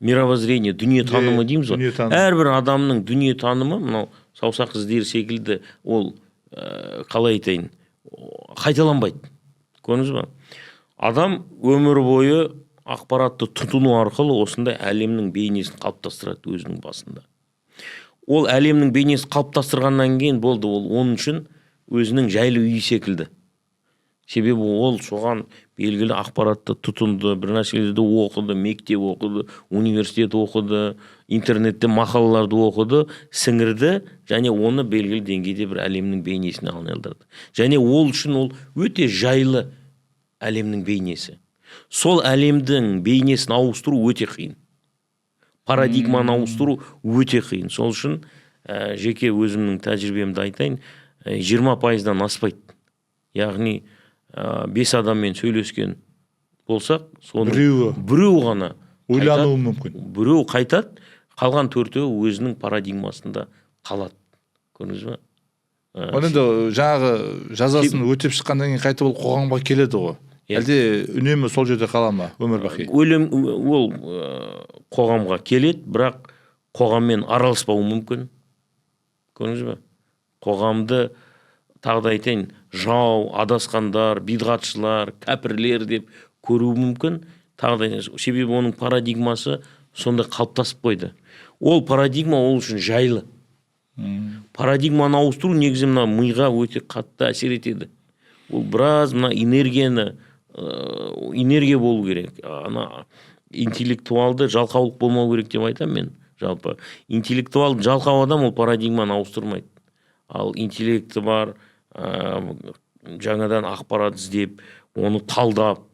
мировоззрение, дүниетанымы дейміз ғой. Дүниетаным. Әрбір адамның дүниетанымы мынау саусақ іздері секілді, ол қалай айтайын, қайталанбайды. Көрдіңіз ба? Адам өмір бойы ақпаратты тұтыну арқылы осындай әлемнің бейнесін қалыптастырады өзінің басында. Ол әлемнің бейнесін қалыптастырғаннан кейін болды, ол оның үшін өзінің жайлы үйі секілді. Себебі ол соған белгілі ақпаратты тұтынды, бір нәрселерді оқыды, мектеп оқыды, университет оқыды, интернетте мақалаларды оқыды, сіңірді және оны белгілі деңгейде бір әлемнің бейнесіне айналдырды. Және ол үшін ол өте жайлы әлемнің бейнесі. Сол әлемдің бейнесін ауыстыру өте қиын. Парадигманы ауыстыру өте қиын. Сол үшін жеке өзімнің тәжірибемді айтайын, 20%-дан аспайды. Яғни 5 адаммен сөйлескен болсақ, соның Біреуі. біреу ғана Ойлануы қайтады, мүмкін. Біреу қайтады, қалған төртеуі өзінің парадигмасында қалады. Көрдіңіз ба? Ол енді жаңағы жазасын өтеп шыққаннан кейін қайтып ол қоғамға келеді ғой. Иә. Әлде үнемі сол жерде қала ма өмір бақи? Өлім ол қоғамға келеді, бірақ қоғаммен араласпауы мүмкін. Көрдіңіз бе? Қоғамды, тағы да айтайын, жау, адасқандар, бидғатшылар, кәпірлер деп көруі мүмкін. Тағы да айтайын, себебі оның парадигмасы сондай қалыптасып қойды. Ол парадигма ол үшін жайлы. Парадигманы ауыстыру негізі мына миға өте қатты әсер етеді. Ол біраз мына энергияны, энергия болу керек. Ана интеллектуалды жалқаулық болмау керек деп айтамын мен. Жалпы интеллектуалды жалқау адам ол парадигманы ауыстырмайды. Ал интеллекті бар, жаңадан ақпарат іздеп, оны талдап,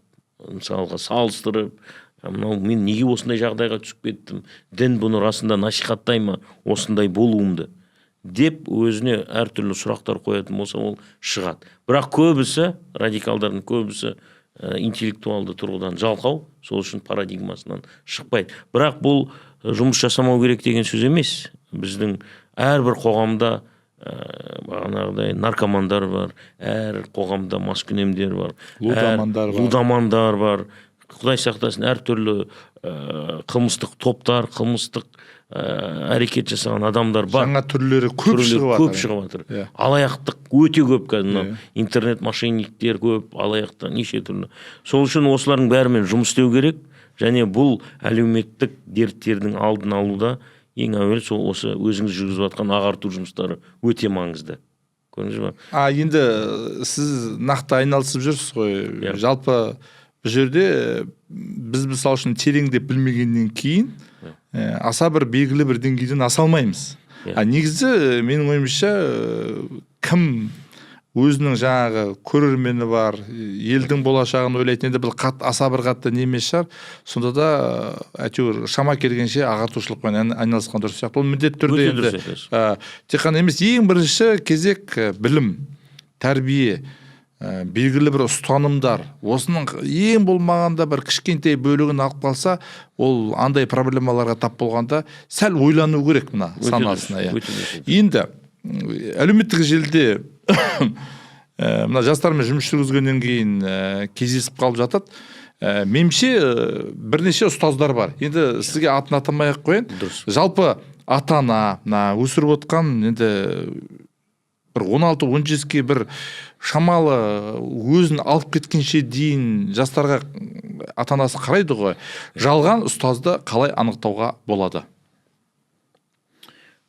мысалға салыстырып, мынау мен неге осындай жағдайға түсіп кеттім, дін бұны расында насихаттай ма осындай болуымды деп өзіне әртүрлі сұрақтар қоятын болса, ол шығады. Бірақ көбісі, радикалдардың көбісі интеллектуалды тұрғыдан жалқау, сол үшін парадигмасынан шықпайды. Бірақ бұл жұмыс жасамау керек деген сөз емес. Біздің әрбір қоғамда бағанағыдай наркомандар бар, әр қоғамда маскүнемдер бар, Лудамандар бар. Лудамандар бар. Құдай сақтасын, әртүрлі қылмыстық топтар, қылмыстық әрекет жасаған адамдар бар. Жаңа түрлері көп Түрлері шығып көп жатыр. шығып жатыр. Иә. Алаяқтық өте көп қазір, мынау Иә. интернет мошенниктер көп, алаяқтар неше түрлі. Сол үшін осылардың бәрімен жұмыс істеу керек және бұл әлеуметтік дерттердің алдын алуда ең әуелі сол осы өзіңіз жүргізіп жатқан ағарту жұмыстары өте маңызды. Көрдіңіз ба? А енді сіз нақты айналысып жүрсіз ғой. Иә. Жалпы бұл жерде біз, мысал үшін, тереңдеп білмегеннен кейін аса бір белгілі бір деңгейден аса алмаймыз. Иә. А негізі менің ойымша, кім өзінің жаңағы көрермені бар, елдің болашағын ойлайтын, енді бұл аса бір қатты не емес шығар, сонда да әйтеуір шама келгенше ағартушылықпен айналысқан дұрыс сияқты. Ол міндетті түрде Өте енді дұрыс айтасыз. Тек қана емес, ең бірінші кезек білім, тәрбие. Белгілі бір ұстанымдар, осының ең болмағанда бір кішкентай бөлігін алып қалса, ол андай проблемаларға тап болғанда сәл ойлану керек мына санасына. Иә, енді әлеуметтік желіде мына жастармен жұмыс жүргізгеннен кейін кездесіп қалып жатады. Меніңше, бірнеше ұстаздар бар, енді сізге атын атамай ақ қояйын. Дұрыс. Жалпы ата ана мына өсіріп отқан енді бір 16-17-ге бір шамалы өзін алып кеткенше дейін жастарға ата анасы қарайды ғой. Жалған ұстазды қалай анықтауға болады?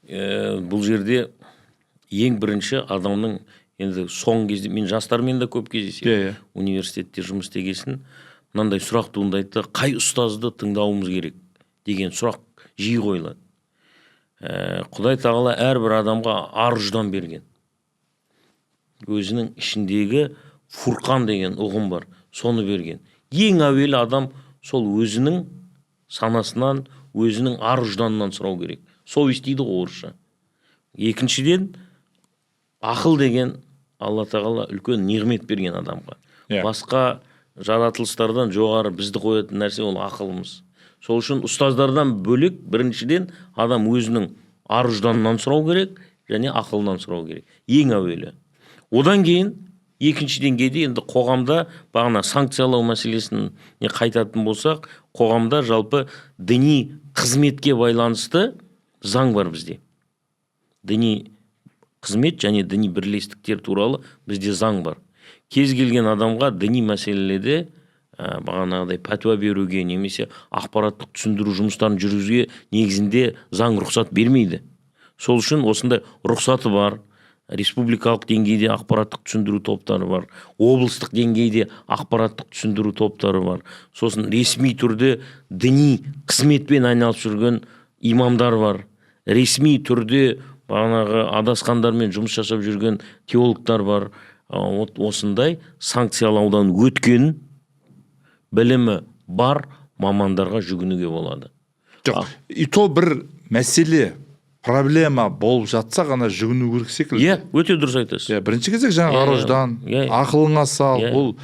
Бұл жерде ең бірінші адамның, енді соңғы кезде мен жастармен де көп кездесемін. иә иә Университетте жұмыс істеген, мынандай сұрақ туындайды да: қай ұстазды тыңдауымыз керек деген сұрақ жиі қойылады. Құдай тағала әрбір адамға ар ұждан берген, өзінің ішіндегі фурқан деген ұғым бар, соны берген. Ең әуелі адам сол өзінің санасынан, өзінің ар ұжданынан сұрау керек, совесть дейді ғой орысша. Екіншіден, ақыл деген Алла тағала үлкен нығмет берген адамға. Басқа жаратылыстардан жоғары бізді қоятын нәрсе ол ақылымыз. Сол үшін ұстаздардан бөлек, біріншіден, адам өзінің ар ұжданынан сұрау керек және ақылынан сұрау керек ең әуелі. Одан кейін екінші деңгейде енді қоғамда, бағана санкциялау мәселесіне қайтатын болсақ, қоғамда жалпы діни қызметке байланысты заң бар бізде. Діни қызмет және діни бірлестіктер туралы бізде заң бар. Кез келген адамға діни мәселелерде бағанағыдай пәтуа беруге немесе ақпараттық түсіндіру жұмыстарын жүргізуге негізінде заң рұқсат бермейді. Сол үшін осындай рұқсаты бар, республикалық деңгейде ақпараттық түсіндіру топтары бар, облыстық деңгейде ақпараттық түсіндіру топтары бар, сосын ресми түрде діни қызметпен айналысып жүрген имамдар бар, ресми түрде бағанағы адасқандармен жұмыс жасап жүрген теологтар бар. Вот осындай санкциялаудан өткен, білімі бар мамандарға жүгінуге болады. Жоқ, и то бір мәселе, проблема болып жатса ғана жүгіну керек секілді. Иә, өте дұрыс айтасыз. Иә, бірінші кезек жаңағы ар ұждан, ақылыңа сал. Ол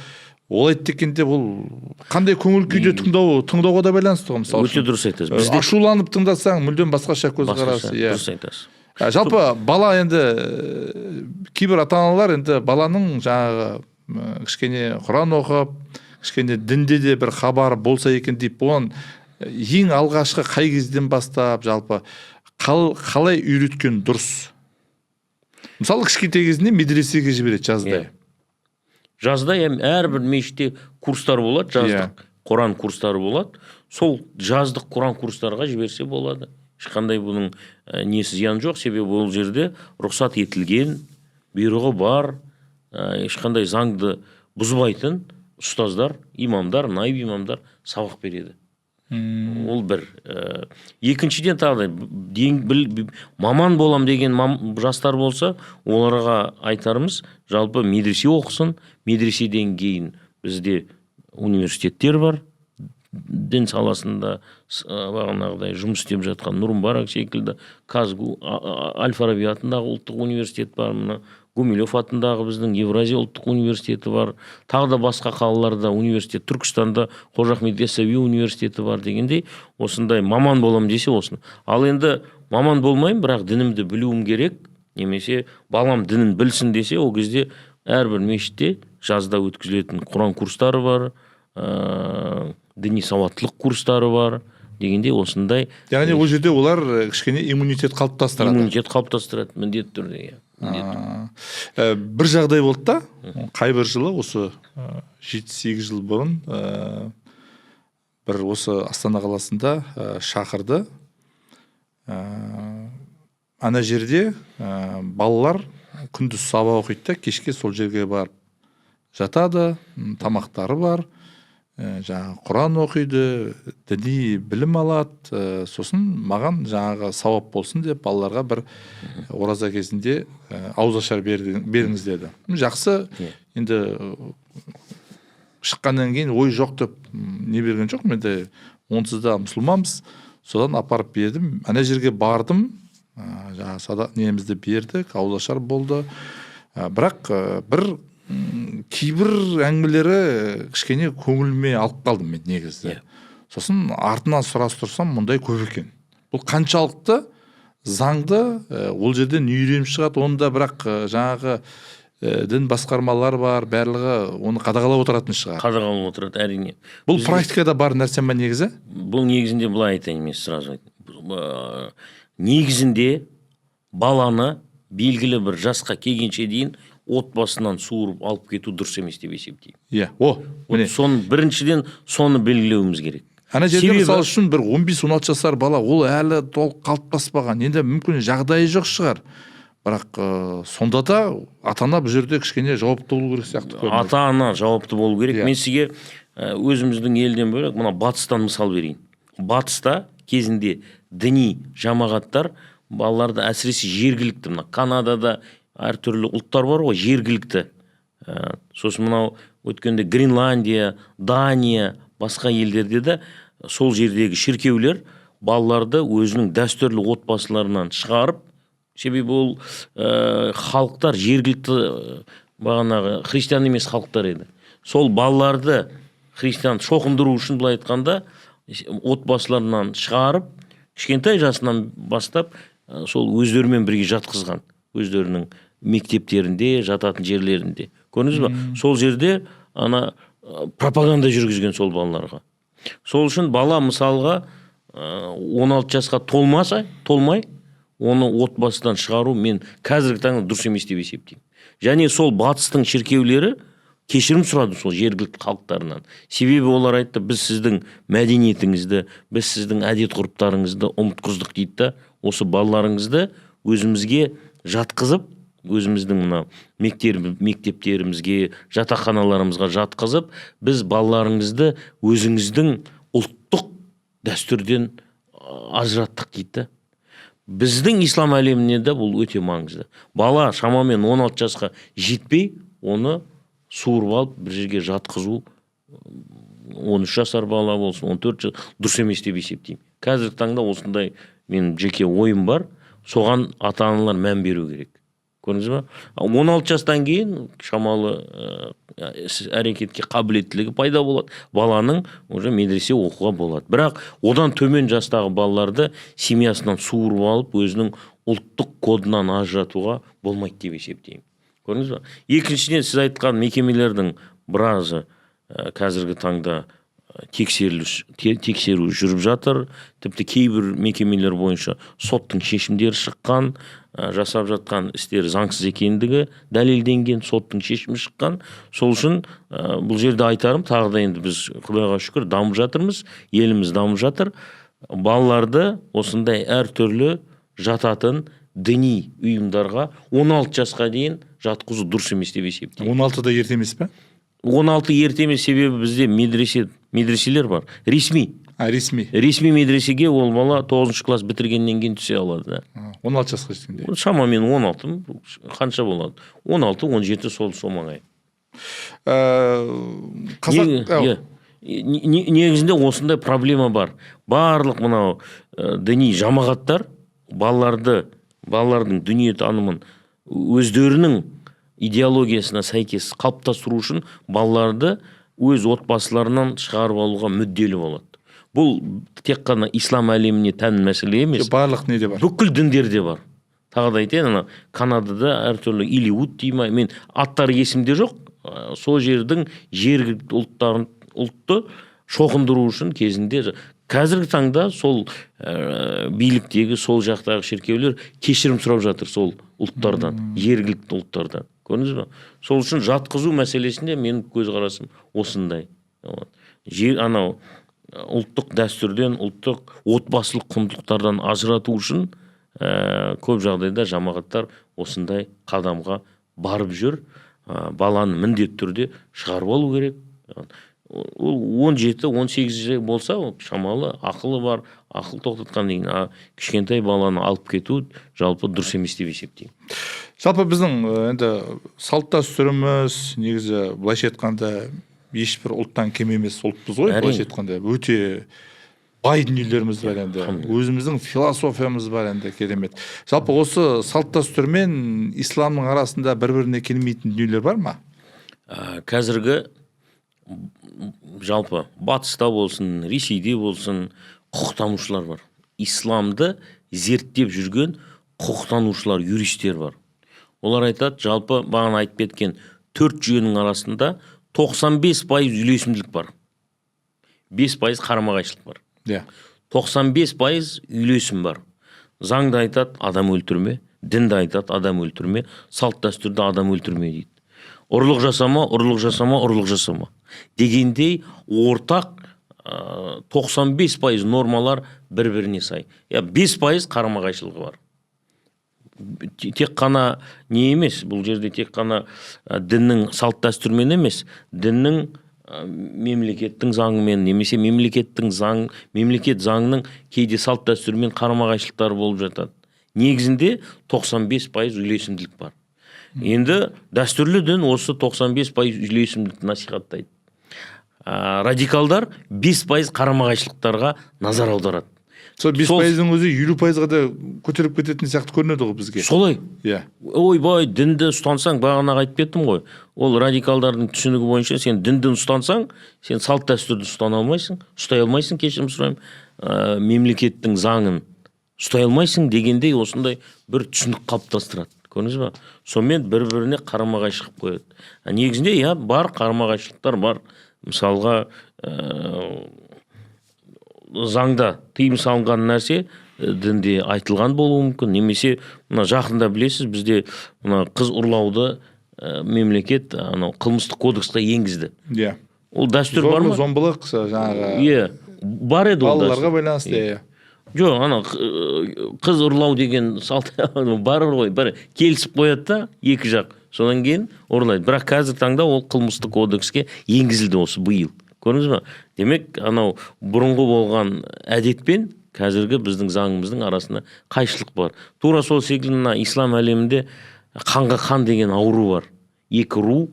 олай екен деп, ол қандай көңіл күйде тыңдауға да байланысты ғой, мысалы Өте үшін. дұрыс айтасыз. Бізде Ашуланып тыңдасаң, мүлдем басқаша көзқарас. Басқаша, Иә. дұрыс айтасыз. Жалпы бала енді, кейбір ата аналар енді баланың жаңағы кішкене құран оқып, кішкене дінде де бір хабары болса екен деп, оған ең алғашқы қай кезден бастап жалпы қалай үйреткен дұрыс? Мысалы, кішкентай кезінде медресеге жібереді жазда. Иә. Жазда, иә, әрбір мешітте курстар болады, жаздық құран курстары болады. Сол жаздық құран курстарға жіберсе болады. Ешқандай бұның несі, зияны жоқ, себебі ол жерде рұқсат етілген, бұйрығы бар, ешқандай заңды бұзбайтын ұстаздар, имамдар, наиб имамдар сабақ береді. Ол бір. Екіншіден, тағы да маман болам деген жастар болса, оларға айтарымыз: жалпы медресе оқысын. Медреседен кейін бізде университеттер бар дін саласында, бағанағыдай жұмыс істеп жатқан, Нұр Мүбарак секілді, КазГУ, әл Фараби атындағы ұлттық университет бар, мына Гумилев атындағы біздің Евразия ұлттық университеті бар, тағы да басқа қалаларда университет, Түркістанда Қожа Ахмет Яссауи университеті бар дегендей, осындай маман болам десе, осыны. Ал енді маман болмаймын, бірақ дінімді білуім керек немесе балам дінін білсін десе, ол кезде әрбір мешітте жазда өткізілетін құран курстары бар, діни сауаттылық курстары бар дегендей, осындай. Яғни ол жерде олар кішкене иммунитет қалыптастырады. Иммунитет қалыптастырады міндетті түрде, иә, міндетті. Бір жағдай болды да, қай бір жылы, осы 7-8 жыл бұрын, бір осы Астана қаласында шақырды. Ана жерде балалар күндіз сабақ оқиды да, кешке сол жерге барып жатады, тамақтары бар, жаңағы құран оқиды, діни білім алады. Сосын маған жаңағы сауап болсын деп балаларға бір ораза кезінде ауызашар беріңіз деді. Жақсы. Енді шыққаннан кейін ой жоқ деп не берген жоқпын, енді онсыз да мұсылманбыз. Содан апарып бердім. Ана жерге бардым, жаңағы немізді бердік, ауызашар болды. Бірақ бір Кейбір әңгімелері кішкене көңіліме алып қалдым мен негізі. Сосын артынан сұрастырсам, мұндай көп екен. Бұл қаншалықты заңды, ол жерден не үйреніп шығады оны да, бірақ жаңағы дін басқармалар бар, барлығы оны қадағалап отыратын шығар. Қадағалап отырады, әрине. Бұл практикада бар нәрсе ма негізі? Бұл негізінде былай айтайын, мен сразу айтайын. Негізінде баланы белгілі бір жасқа келгенше дейін отбасынан суырып алып кету дұрыс емес деп есептеймін. Иә, о, міне. Соны біріншіден, соны белгілеуіміз керек. Ана жерде Себебі мысалы үшін бір 15-16 жасар бала, ол әлі толық қалыптаспаған, енді мүмкін жағдайы жоқ шығар, бірақ сонда да ата ана бұл жерде кішкене жауапты болу керек сияқты көрінеді. Ата ана жауапты болу керек. Иә. Мен сізге өзіміздің елден бөлек, мына батыстан мысал берейін. Батыста кезінде діни жамағаттар балаларды, әсіресе жергілікті, мына Канадада әртүрлі ұлттар бар ғой жергілікті. Сосын мынау өткенде Гренландия, Дания, басқа елдерде де сол жердегі шіркеулер балаларды өзінің дәстүрлі отбасыларынан шығарып, себебі ол халықтар жергілікті, бағанағы христиан емес халықтар еді, сол балаларды христиан шоқындыру үшін, былай айтқанда, отбасыларынан шығарып, кішкентай жасынан бастап сол өздерімен бірге жатқызған, өздерінің мектептерінде, жататын жерлерінде, көрдіңіз ба? Сол жерде ана пропаганда жүргізген сол балаларға. Сол үшін бала, мысалға, 16 жасқа толмаса, толмай оны отбасыдан шығару мен қазіргі таңда дұрыс емес деп есептеймін. Және сол батыстың шіркеулері кешірім сұрады сол жергілікті халықтарынан, себебі олар айтты: «Біз сіздің мәдениетіңізді, біз сіздің әдет ғұрыптарыңызды ұмытқыздық», — дейді да. «Осы балаларыңызды өзімізге жатқызып, өзіміздің мына мектептерімізге, жатақханаларымызға жатқызып, біз балаларыңызды өзіңіздің ұлттық дәстүрден ажыраттық», — дейді да. Біздің ислам әлемінде де бұл өте маңызды. Бала шамамен 16 жасқа жетпей оны суырып алып бір жерге жатқызу, 13 жасар бала болсын, 14 жас, дұрыс емес деп есептеймін. Қазіргі таңда осындай менің жеке ойым бар, соған ата аналар мән беру керек, көрдіңіз ба? 16 жастан кейін шамалы іс әрекетке қабілеттілігі пайда болады баланың, уже медресе оқуға болады. Бірақ одан төмен жастағы балаларды семьясынан суырып алып, өзінің ұлттық кодынан ажыратуға болмайды деп есептеймін, көрдіңіз ба? Екіншіден, сіз айтқан мекемелердің біразы қазіргі таңда тексеру жүріп жатыр. Тіпті кейбір мекемелер бойынша соттың шешімдері шыққан, жасап жатқан істері заңсыз екендігі дәлелденген, соттың шешімі шыққан. Сол үшін бұл жерде айтарым тағы да, енді біз, құдайға шүкір, дамып жатырмыз, еліміз дамып жатыр. Балаларды осындай әртүрлі жататын діни ұйымдарға 16 жасқа дейін жатқызу дұрыс емес деп есептеймін. 16-да ерте емес пе? 16 ерте емес, себебі бізде медреселер бар ресми. А, ресми. Ресми медресеге ол бала 9 класс бітіргеннен кейін түсе алады да. 16 жасқа жеткенде. Шамамен 16 қанша болады, 16, 17, сол маңай. Қазақ Иә. Негізінде осындай проблема бар. Барлық мынау діни жамағаттар балалардың дүниетанымын өздерінің идеологиясына сәйкес қалыптастыру үшін балаларды өз отбасыларынан шығарып алуға мүдделі болады. Бұл тек қана ислам әлеміне тән мәселе емес. Барлық неде бар. Бүкіл діндерде бар. Тағы да айтайын, ана Канадада әртүрлі илиут дей ма, мен аттары есімде жоқ, сол жердің жергілікті ұлттарын, ұлтты шоқындыру үшін кезінде, қазіргі таңда сол биліктегі, сол жақтағы шіркеулер кешірім сұрап жатыр сол ұлттардан, жергілікті ұлттардан, көрдіңіз ба? Сол үшін жатқызу мәселесінде менің көзқарасым осындай. Вот. Жер анау ұлттық дәстүрден, ұлттық отбасылық құндылықтардан ажырату үшін көп жағдайда жамағаттар осындай қадамға барып жүр. Баланы міндетті түрде шығарып алу керек. Ол 17-18 болса, ол шамалы ақылы бар, ақыл тоқтатқан деген, а кішкентай баланы алып кету жалпы дұрыс емес деп есептеймін. Жалпы біздің енді салт дәстүріміз негізі, былайша айтқанда, ешбір ұлттан кем емес ұлтпыз ғой. Былайша айтқанда, өте бай дүниелеріміз бар енді, өзіміздің философиямыз бар енді, керемет. Жалпы осы салт дәстүр мен исламның арасында бір біріне келмейтін дүниелер бар ма? Қазіргі жалпы батыста болсын, Ресейде болсын, құқықтанушылар бар. Исламды зерттеп жүрген құқықтанушылар, юристтер бар. Олар айтады, жалпы бағана айтып кеткен төрт жүйенің арасында 95% үйлесімділік бар, 5% қарама-қайшылық бар. 95% үйлесім бар. Заң да айтады, адам өлтірме, дін де айтады, адам өлтірме, салт дәстүрде адам өлтірме дейді. Ұрлық жасама, ұрлық жасама, ұрлық жасама дегендей ортақ 95% нормалар бір-біріне сай. Я 5% қарама-қайшылығы бар. Тек қана не емес, бұл жерде тек қана діннің салт дәстүрмен емес, діннің мемлекеттің заңымен немесе мемлекеттің заң, мемлекет заңының кейде салт дәстүрмен қарама-қайшылықтары болып жатады. Негізінде 95% үйлесімділік бар. Енді дәстүрлі дін осы 95% үйлесімділікті насихаттайды. Радикалдар 5% қарама-қайшылықтарға назар аударады. Сол 5 пайыздың өзі 50%-ға да көтеріп кететін сияқты көрінеді ғой бізге. Солай. Иә. Ойбай, дінді ұстансаң, бағана айтып кеттім ғой. Ол радикалдардың түсінігі бойынша сен дінді ұстансаң, сен салт дәстүрді ұстана алмайсың, ұстай алмайсың, кешірім сұраймын. Мемлекеттің заңын ұстай алмайсың дегендей осындай бір түсінік қалыптастырады. Көрдіңіз ба? Сонымен бір-біріне қарама-қайшы қылып қояды. А негізінде иә, бар қарама-қайшылықтар бар. Мысалға, заңда тыйым салынған нәрсе дінде айтылған болуы мүмкін, немесе мына жақында білесіз, бізде мына қыз ұрлауды мемлекет анау қылмыстық кодексқа енгізді. Иә. Ол дәстүр бар ма? Зомбылық жаңағы. Иә, бар еді ол. Балаларға байланысты, иә. Жоқ, ана қыз ұрлау деген салт бар ғой, бір келісіп қояды да екі жақ, содан кейін ұрлайды. Бірақ қазіргі таңда ол қылмыстық кодекске енгізілді осы биыл, көрдіңіз ба? Демек, анау бұрынғы болған әдетпен қазіргі біздің заңымыздың арасында қайшылық бар. Тура сол секілді мына ислам әлемінде қанға қан деген ауру бар. Екі ру,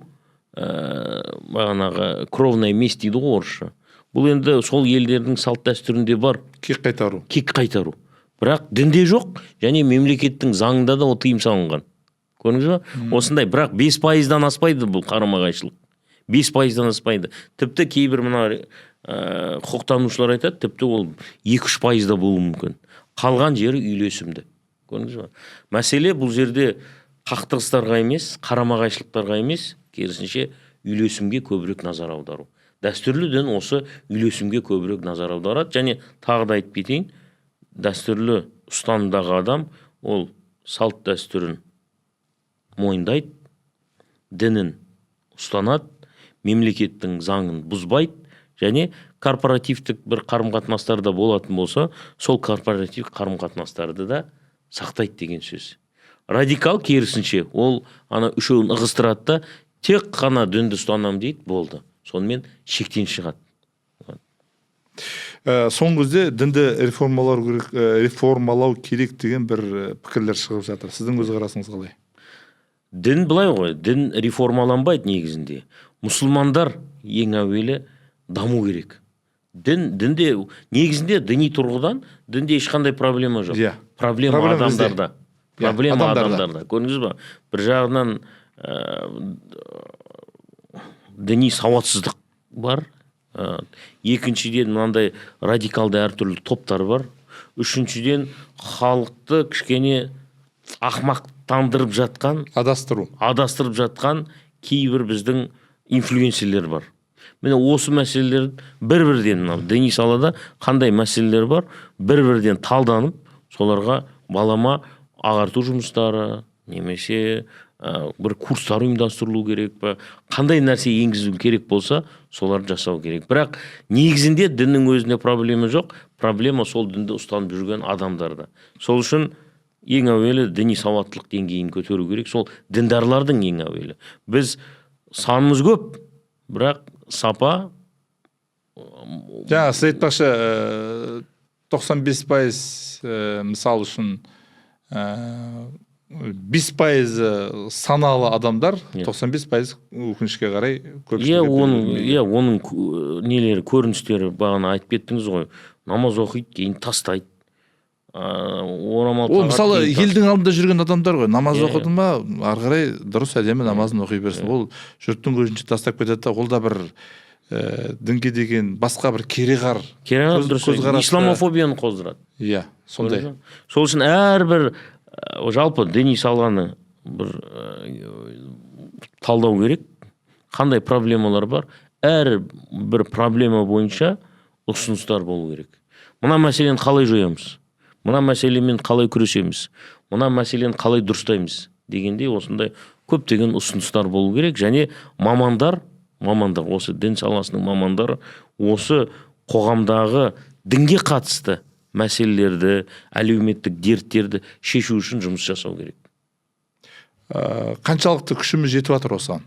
бағанағы кровная месть дейді ғой орысша. Бұл енді сол елдердің салт дәстүрінде бар. Кек қайтару. Кек қайтару. Бірақ дінде жоқ және мемлекеттің заңында да ол тыйым салынған, көрдіңіз ба? Осындай, бірақ 5%-дан аспайды бұл қарама қайшылық, 5%-дан аспайды. Тіпті кейбір мына құқықтанушылар айтады, тіпті ол 2-3% да болуы мүмкін. Қалған жері үйлесімді, көрдіңіз ба? Мәселе бұл жерде қақтығыстарға емес, қарама қайшылықтарға емес, керісінше үйлесімге көбірек назар аудару. Дәстүрлі дін осы үйлесімге көбірек назар аударады. Және тағы да айтып кетейін, дәстүрлі ұстанымдағы адам ол салт дәстүрін мойындайды, дінін ұстанады, мемлекеттің заңын бұзбайды және корпоративтік бір қарым қатынастарда болатын болса, сол корпоратив қарым қатынастарды да сақтайды деген сөз. Радикал керісінше, ол ана үшеуін ығыстырады да, тек қана дінді ұстанамын дейді, болды, сонымен шектен шығады. Соңғы кезде дінді реформалау керек, реформалау керек деген бір пікірлер шығып жатыр. Сіздің көзқарасыңыз қалай? Дін былай ғой, дін реформаланбайды негізінде. Мұсылмандар ең әуелі даму керек. Дінде негізінде, діни тұрғыдан дінде ешқандай проблема жоқ. Проблема Проблема бізде. адамдарда. Иә, Проблема адамдарда. адамдарда, көрдіңіз ба? Бір жағынан діни сауатсыздық бар, екіншіден, мынандай радикалды әртүрлі топтар бар, үшіншіден, халықты кішкене ақмақтандырып жатқан, Адастыру. адастырып жатқан кейбір біздің инфлюенсерлер бар. Міне, осы мәселелер бір бірден, мынау діни салада қандай мәселелер бар, бір бірден талданып, соларға балама ағарту жұмыстары немесе бір курстар ұйымдастырылу керек па, қандай нәрсе енгізу керек болса, соларды жасау керек. Бірақ негізінде діннің өзінде проблема жоқ, проблема сол дінді ұстанып жүрген адамдарда. Сол үшін ең әуелі діни сауаттылық деңгейін көтеру керек сол діндарлардың. Ең әуелі біз санымыз көп, бірақ сапа Жаңа сіз айтпақшы, 95%, мысал үшін, 5%-ы саналы адамдар, 95% өкінішке қарай көпшілігі Оның білмейді. Иә, оның нелері, көріністері бағана айтып кеттіңіз ғой: намаз оқиды, кейін тастайды. Орамал Ол тағады, мысалы киім тағады. Елдің алдында жүрген адамдар ғой, намаз Иә, оқыды ма, ары қарай дұрыс, әдемі намазын оқи берсін. Ол жұрттың көзінше тастап кетеді да, ол да бір дінге деген басқа бір кереғар Кереғар, дұрыс, көзқарасты- исламофобияны қоздырады. Иә, сондай. Көрдіңіз бе? Сол үшін әрбір жалпы діни саланы бір талдау керек, қандай проблемалар бар, әр бір проблема бойынша ұсыныстар болу керек. Мына мәселені қалай жоямыз, мына мәселемен қалай күресеміз, мына мәселені қалай дұрыстаймыз дегендей, осындай көптеген ұсыныстар болу керек. Және мамандар, осы дін саласының мамандары осы қоғамдағы дінге қатысты мәселелерді, әлеуметтік дерттерді шешу үшін жұмыс жасау керек. Қаншалықты күшіміз жетіп жатыр осыған?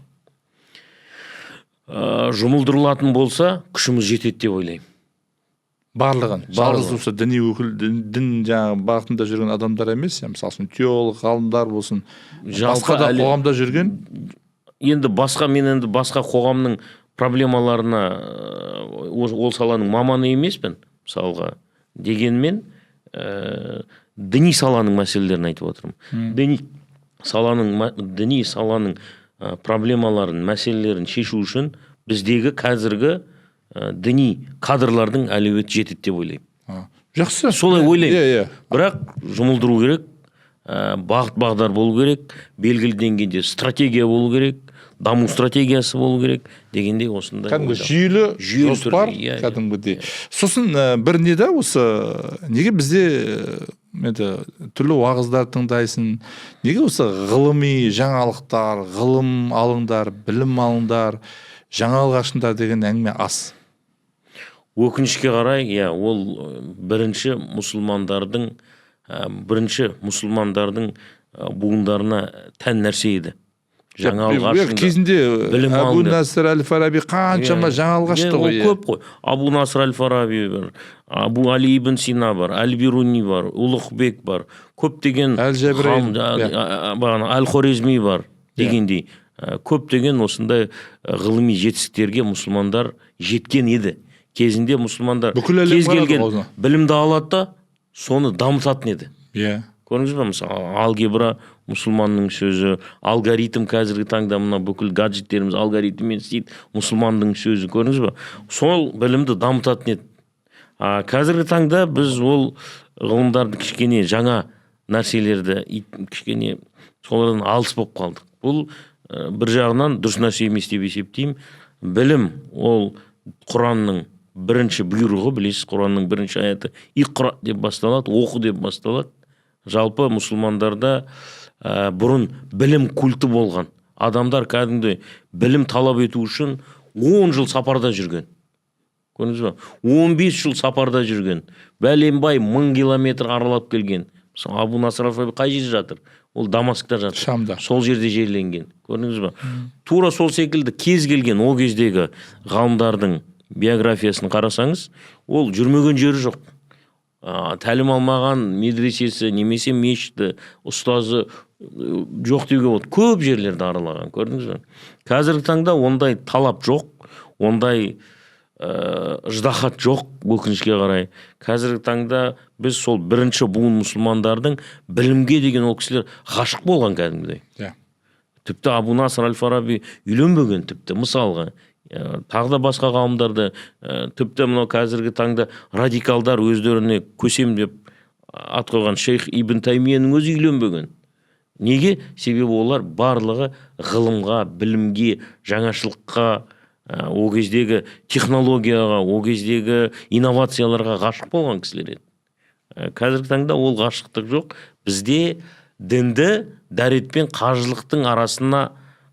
Жұмылдырылатын болса, күшіміз жетеді деп ойлаймын. Барлығын, жалғыз Барлығын. осы діни өкіл, дін жаңағы бағытында жүрген адамдар емес, мысалы үшін, теолог ғалымдар болсын, Жалпы басқа да қоғамда жүрген. Енді басқа, мен енді басқа қоғамның проблемаларына ол саланың маманы емеспін мысалға, дегенмен діни саланың мәселелерін айтып отырмын. Діни саланың проблемаларын, мәселелерін шешу үшін біздегі қазіргі діни кадрлардың әлеуеті жетеді деп ойлаймын. Жақсы. Солай ойлаймын. иә иә Бірақ жұмылдыру керек, бағыт бағдар болу керек, белгілі деңгейде стратегия болу керек, даму стратегиясы болу керек дегендей, осындай Кәдімгі ойда. жүйелі Жүйелі жоспар. түрде, иә, иә. Кәдімгідей. Сосын бір не да, осы неге бізде енді түрлі уағыздар тыңдайсың, неге осы ғылыми жаңалықтар, ғылым алыңдар, білім алыңдар, жаңалық ашыңдар деген әңгіме аз? Өкінішке қарай, иә, ол бірінші мұсылмандардың буындарына тән нәрсе еді, жаңалық ашыңдар, Кезінде білім Әбу алыңдар. Насыр әл Фараби қаншама жаңалық ашты Иә, ғой. ол Иә. көп қой. Абу Насыр әл Фараби бар, Абу Али ибн Сина бар, Әл Бируни бар, Ұлықбек бар, көптеген Әл Жәбірейіл, ғалым, иә. бағана Әл Хорезми бар дегендей, көптеген осындай ғылыми жетістіктерге мұсылмандар жеткен еді кезінде. Мұсылмандар Бүкіл әлем кез қарады келген ғой. білімді алады да, соны дамытатын еді. Көрдіңіз ба, мысалы, алгебра мұсылманның сөзі, алгоритм, қазіргі таңда мына бүкіл гаджеттеріміз алгоритммен істейді, мұсылманның сөзі, көрдіңіз ба? Сол білімді дамытатын еді. А қазіргі таңда біз ол ғылымдарды, кішкене жаңа нәрселерді кішкене солардан алыс болып қалдық. Бұл бір жағынан дұрыс нәрсе емес деп есептеймін. Білім ол Құранның бірінші бұйрығы, білесіз, Құранның бірінші аяты «Иқра» деп басталады, оқы деп басталады. Жалпы мұсылмандарда бұрын білім культі болған. Адамдар кәдімгідей білім талап ету үшін 10 жыл сапарда жүрген, көрдіңіз ба, 15 жыл сапарда жүрген, бәленбай мың километр аралап келген. Мысалы, Абу Насыр әл қай жерде жатыр? Ол Дамаскта жатыр. Шамда. Сол жерде жерленген, көрдіңіз ба? Тура сол секілді кез келген ол кездегі ғалымдардың биографиясын қарасаңыз, ол жүрмеген жері жоқ, тәлім алмаған медресесі немесе мешіті, ұстазы жоқ деуге болады. Көп жерлерді аралаған, көрдіңіз бе? Қазіргі таңда ондай талап жоқ, ондай ыждахат жоқ, өкінішке қарай. Қазіргі таңда біз сол бірінші буын мұсылмандардың білімге деген, ол кісілер ғашық болған кәдімгідей. Тіпті Абу Насыр әл Фараби үйленбеген тіпті, мысалға. Тағы да басқа ғалымдарды, тіпті мынау қазіргі таңда радикалдар өздеріне көсем деп ат қойған шейх Ибн Таймияның өзі үйленбеген. Неге? Себебі олар барлығы ғылымға, білімге, жаңашылыққа, ол кездегі технологияға, ол кездегі инновацияларға ғашық болған кісілер еді. Қазіргі таңда ол ғашықтық жоқ бізде. Дінді дәрет пен қажылықтың арасына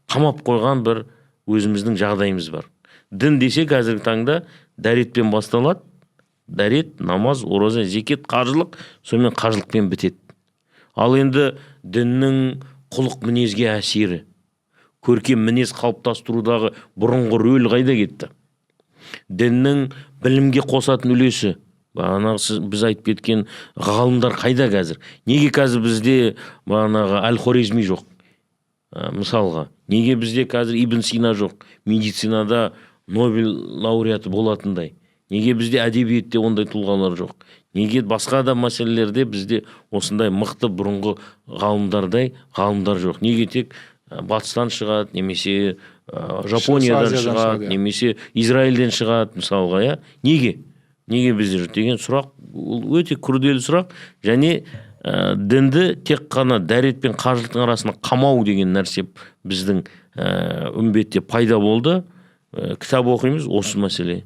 қамап қойған бір өзіміздің жағдайымыз бар. Дін десе, қазіргі таңда дәретпен басталады: дәрет, намаз, ораза, зекет, қажылық, сонымен қажылықпен бітеді. Ал енді діннің құлық мінезге әсері, көркем мінез қалыптастырудағы бұрынғы рөл қайда кетті? Діннің білімге қосатын үлесі, бағанағы біз айтып кеткен ғалымдар қайда қазір? Неге қазір бізде бағанағы Әл Хорезми жоқ, мысалға? Неге бізде қазір Ибн Сина жоқ, медицинада Нобель лауреаты болатындай? Неге бізде әдебиетте ондай тұлғалар жоқ? Неге басқа да мәселелерде бізде осындай мықты бұрынғы ғалымдардай ғалымдар жоқ? Неге тек батыстан шығады, немесе Жапониядан Азиядан шығады, шығады, иә. немесе Израильден шығады мысалға, иә? Неге? Неге бізде жоқ деген сұрақ, ол өте күрделі сұрақ. Және дінді тек қана дәрет пен қажылықтың арасына қамау деген нәрсе біздің үмбетте пайда болды. Кітап оқимыз осы мәселе.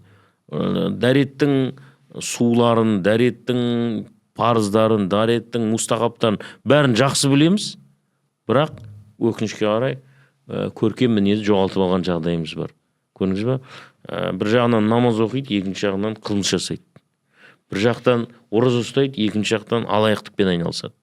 Дәреттің суларын, дәреттің парыздарын, дәреттің мустахабтарын бәрін жақсы білеміз, бірақ өкінішке қарай көркем мінезді жоғалтып алған жағдайымыз бар. Көрдіңіз ба? Бір жағынан намаз оқиды, екінші жағынан қылмыс жасайды. Бір жақтан ораза ұстайды, екінші жақтан алаяқтықпен айналысады.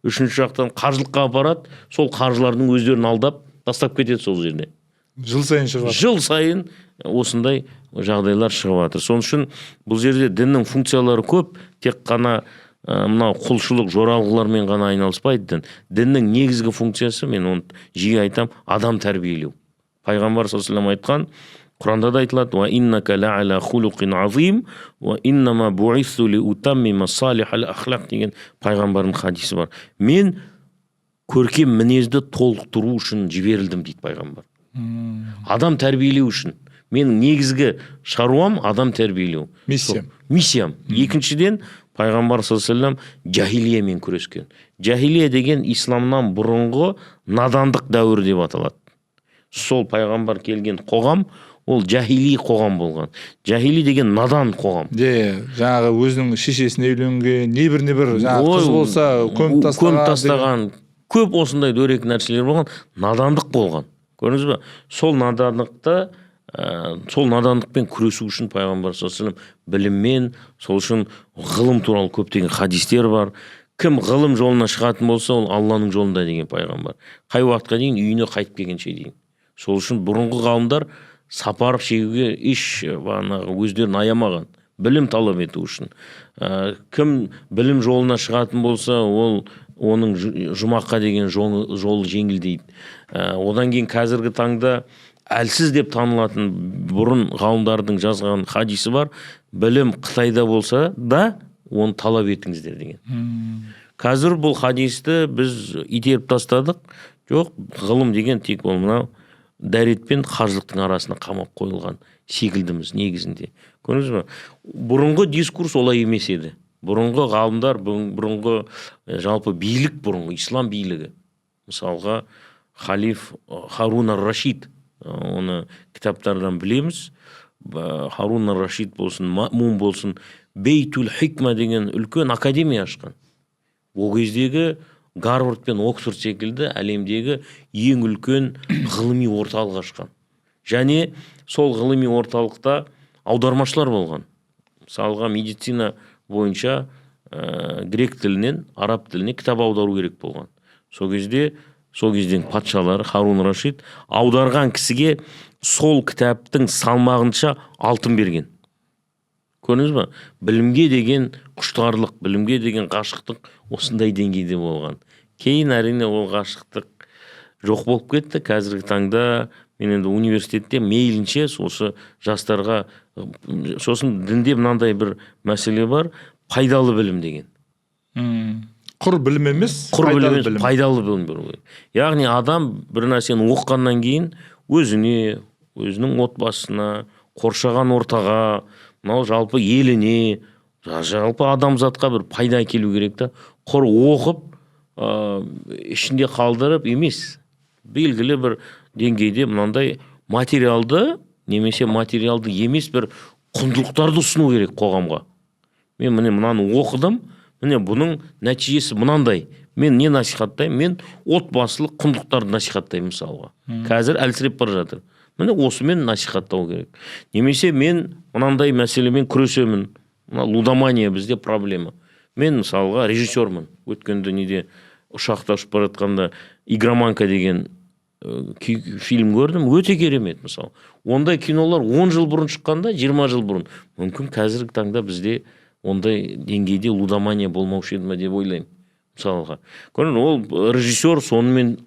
Үшінші жақтан қажылыққа апарады, сол қаржылардың өздерін алдап тастап кетеді сол жерде. Жыл сайын шығып жатыр. Жыл сайын осындай жағдайлар шығып жатыр. Сол үшін бұл жерде діннің функциялары көп, тек қана мынау құлшылық жоралғылармен ғана айналыспайды дін. Діннің негізгі функциясы, мен оны жиі айтам, адам тәрбиелеу. Пайғамбар саллаллаху алейхи вассалам айтқан, Құранда да айтылады: «Уа иннака ла'ала хулуқин азим, уа иннама буису ли утаммима салихал ахлақ» деген пайғамбардың хадисі бар. Мен көркем мінезді толықтыру үшін жіберілдім дейді пайғамбар. Адам тәрбиелеу үшін. Менің негізгі шаруам адам тәрбиелеу. Миссиям. Миссиям. Екіншіден, пайғамбар саллаллаху алейхи вассалам жахилиямен күрескен. Жахилия деген исламнан бұрынғы надандық дәуірі деп аталады. Сол пайғамбар келген қоғам, ол жахили қоғам болған. Жахили деген надан қоғам. Де, жаңағы өзінің шешесіне үйленген, небір небір жаңағы қыз болса көміп тастаған. Көміп тастаған. Көп осындай дөрекі нәрселер болған, надандық болған. Көрдіңіз бе? Сол надандықты, сол надандықпен күресу үшін пайғамбар саллаллаху алейхи вассалам біліммен, сол үшін ғылым туралы көптеген хадистер бар. Кім ғылым жолына шығатын болса, ол Алланың жолында деген пайғамбар. Қай уақытқа дейін? Үйіне қайтып келгенше дейін. Сол үшін бұрынғы ғалымдар сапар шегуге еш бағанағы өздерін аямаған, білім талап ету үшін. Кім білім жолына шығатын болса, ол оның жұмаққа деген жолы жеңілдейді. Одан кейін қазіргі таңда әлсіз деп танылатын бұрын ғалымдардың жазған хадисі бар: білім Қытайда болса да, оны талап етіңіздер деген. Қазір бұл хадисті біз итеріп тастадық. Жоқ, ғылым деген тек ол мынау дәрет пен қажылықтың арасына қамап қойылған секілдіміз негізінде. Көрдіңіз бе? Бұрынғы дискурс олай емес еді. Бұрынғы ғалымдар, бұрынғы жалпы билік, бұрынғы ислам билігі. Мысалға, халиф Харун ар-Рашид, оны кітаптардан білеміз. Харун ар-Рашид болсын, Мамун болсын, Бейтул Хикма деген үлкен академия ашқан. Ол кездегі Гарвард пен Оксфорд секілді әлемдегі ең үлкен ғылыми орталық ашқан. Және сол ғылыми орталықта аудармашылар болған. Мысалға, медицина бойынша грек тілінен араб тіліне кітап аудару керек болған. Сол кезде, сол кезден патшалары Харун Рашид аударған кісіге сол кітаптың салмағынша алтын берген. Көрдіңіз ба? Білімге деген құштарлық, білімге деген ғашықтық осындай деңгейде болған. Кейін әрине ол ғашықтық жоқ болып кетті. Қазіргі таңда мен енді университетте мейлінше осы жастарға, сосын дінде мынандай бір мәселе бар, пайдалы білім деген. Құр білім емес, құр білім пайдалы емес, білім. Пайдалы білім беру керек. Яғни адам бір нәрсені оқығаннан кейін өзіне, өзінің отбасына, қоршаған ортаға, мынау жалпы еліне, жалпы адамзатқа бір пайда әкелу керек та. Құр оқып, ішінде қалдырып емес, белгілі бір деңгейде мынандай материалды немесе материалды емес бір құндылықтарды ұсыну керек қоғамға. Мен міне мынаны оқыдым, міне бұның нәтижесі мынандай. Мен не насихаттаймын? Мен отбасылық құндылықтарды насихаттаймын мысалға. Қазір әлсіреп бара жатыр. Міне осымен насихаттау керек. Немесе мен мынандай мәселемен күресемін. Мына лудомания бізде проблема. Мен мысалға режиссермін. Өткенде неде ұшақта ұшып бара жатқанда «Игроманка» деген фильм көрдім, өте керемет мысалы. Ондай кинолар 10 жыл бұрын шыққанда, 20 жыл бұрын, мүмкін қазіргі таңда бізде ондай деңгейде лудомания болмаушы еді ма деп ойлаймын мысалға. Көрдіңіз, ол режиссер, сонымен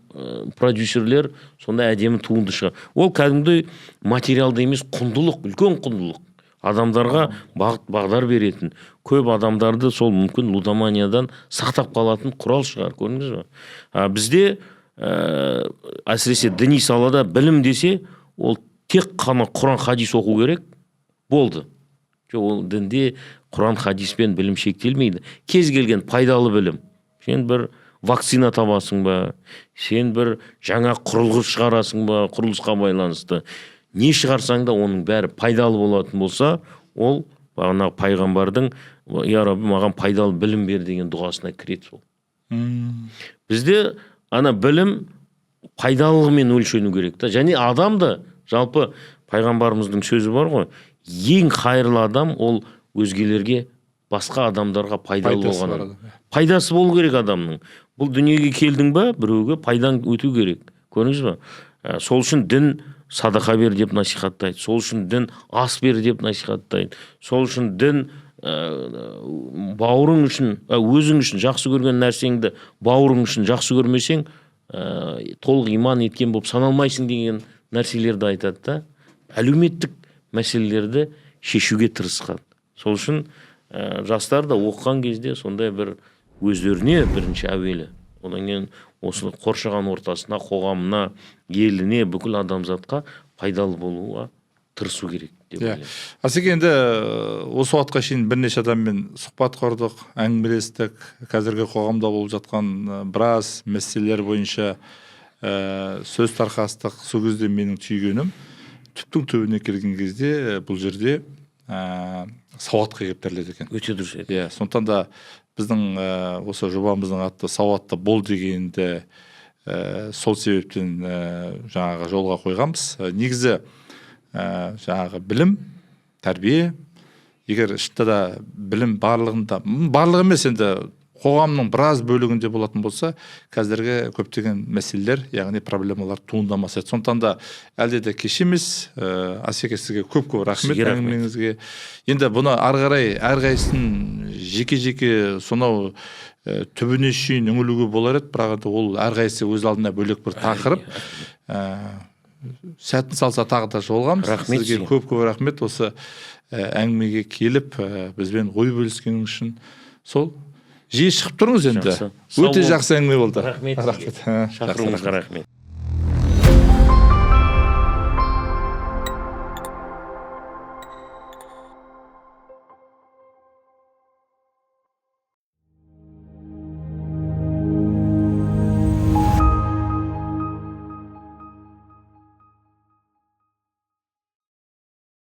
продюсерлер сондай әдемі туынды шығар. Ол кәдімгідей материалды емес құндылық, үлкен құндылық. Адамдарға бағыт бағдар беретін, көп адамдарды сол мүмкін лудоманиядан сақтап қалатын құрал шығар, көрдіңіз ба? Бізде әсіресе діни салада білім десе, ол тек қана Құран хадис оқу керек болды. Жоқ, ол дінде Құран хадиспен білім шектелмейді. Кез келген пайдалы білім. Сен бір вакцина табасың ба, сен бір жаңа құрылғы шығарасың ба, құрылысқа байланысты не шығарсаң да, оның бәрі пайдалы болатын болса, ол бағанағы пайғамбардың «Я Рабби, маған пайдалы білім бер» деген дұғасына кіреді сол. Бізде ана білім пайдалылығымен өлшену керек та. Және адам да, жалпы пайғамбарымыздың сөзі бар ғой, ең қайырлы адам ол өзгелерге, басқа адамдарға пайдалы Пайдасы болған бар адам. адам, иә. Пайдасы болу керек адамның. Бұл дүниеге келдің ба, біреуге пайдаң өту керек, көрдіңіз ба? Сол үшін дін садақа бер деп насихаттайды, сол үшін дін ас бер деп насихаттайды, сол үшін дін бауырың үшін, өзің үшін жақсы көрген нәрсеңді бауырың үшін жақсы көрмесең, толық иман еткен болып саналмайсың деген нәрселерді айтады да. Әлеуметтік мәселелерді шешуге тырысқан. Сол үшін жастар да оқыған кезде сондай бір өздеріне бірінші әуелі, одан кейін осы қоршаған ортасына, қоғамына, еліне, бүкіл адамзатқа пайдалы болуға тырысу керек деп ойлаймын. Асеке, енді осы уақытқа шейін бірнеше адаммен сұхбат құрдық, әңгімелестік. Қазіргі қоғамда болып жатқан біраз мәселелер бойынша сөз тарқастық. Сол кезде менің түйгенім, түптің түбіне келген кезде бұл жерде сауатқа келіп тіреледі екен. Өте дұрыс айтасыз. Иә, сондықтан да біздің осы жобамыздың аты «Сауатты бол» дегенді сол себептен жаңағы жолға қойғанбыз. Негізі жаңағы білім, тәрбие, егер шынында да білім барлығында, барлығы емес енді, қоғамның біраз бөлігінде болатын болса, қазіргі көптеген мәселелер, яғни проблемалар туындамас еді. Сондықтан да әлде де кеш емес. Асеке, сізге көп көп рахмет Сізге рахмет. әңгімеңізге. Енді бұны ары қарай әрқайсысын жеке жеке сонау түбіне шейін үңілуге болар еді, бірақ енді ол әрқайсысы өз алдына бөлек бір тақырып. Сәтін салса, тағы да жолығамыз. Рахмет Сізге сізге. көп көп рахмет осы әңгімеге келіп, бізбен ой бөліскеніңіз үшін. Сол жиі шығып тұрыңыз енді. Жақсы. Сау Өте бол. жақсы әңгіме болды. Рахмет сізге. Рахмет. Жақсы, Шақыруыңызға рахмет. рахмет.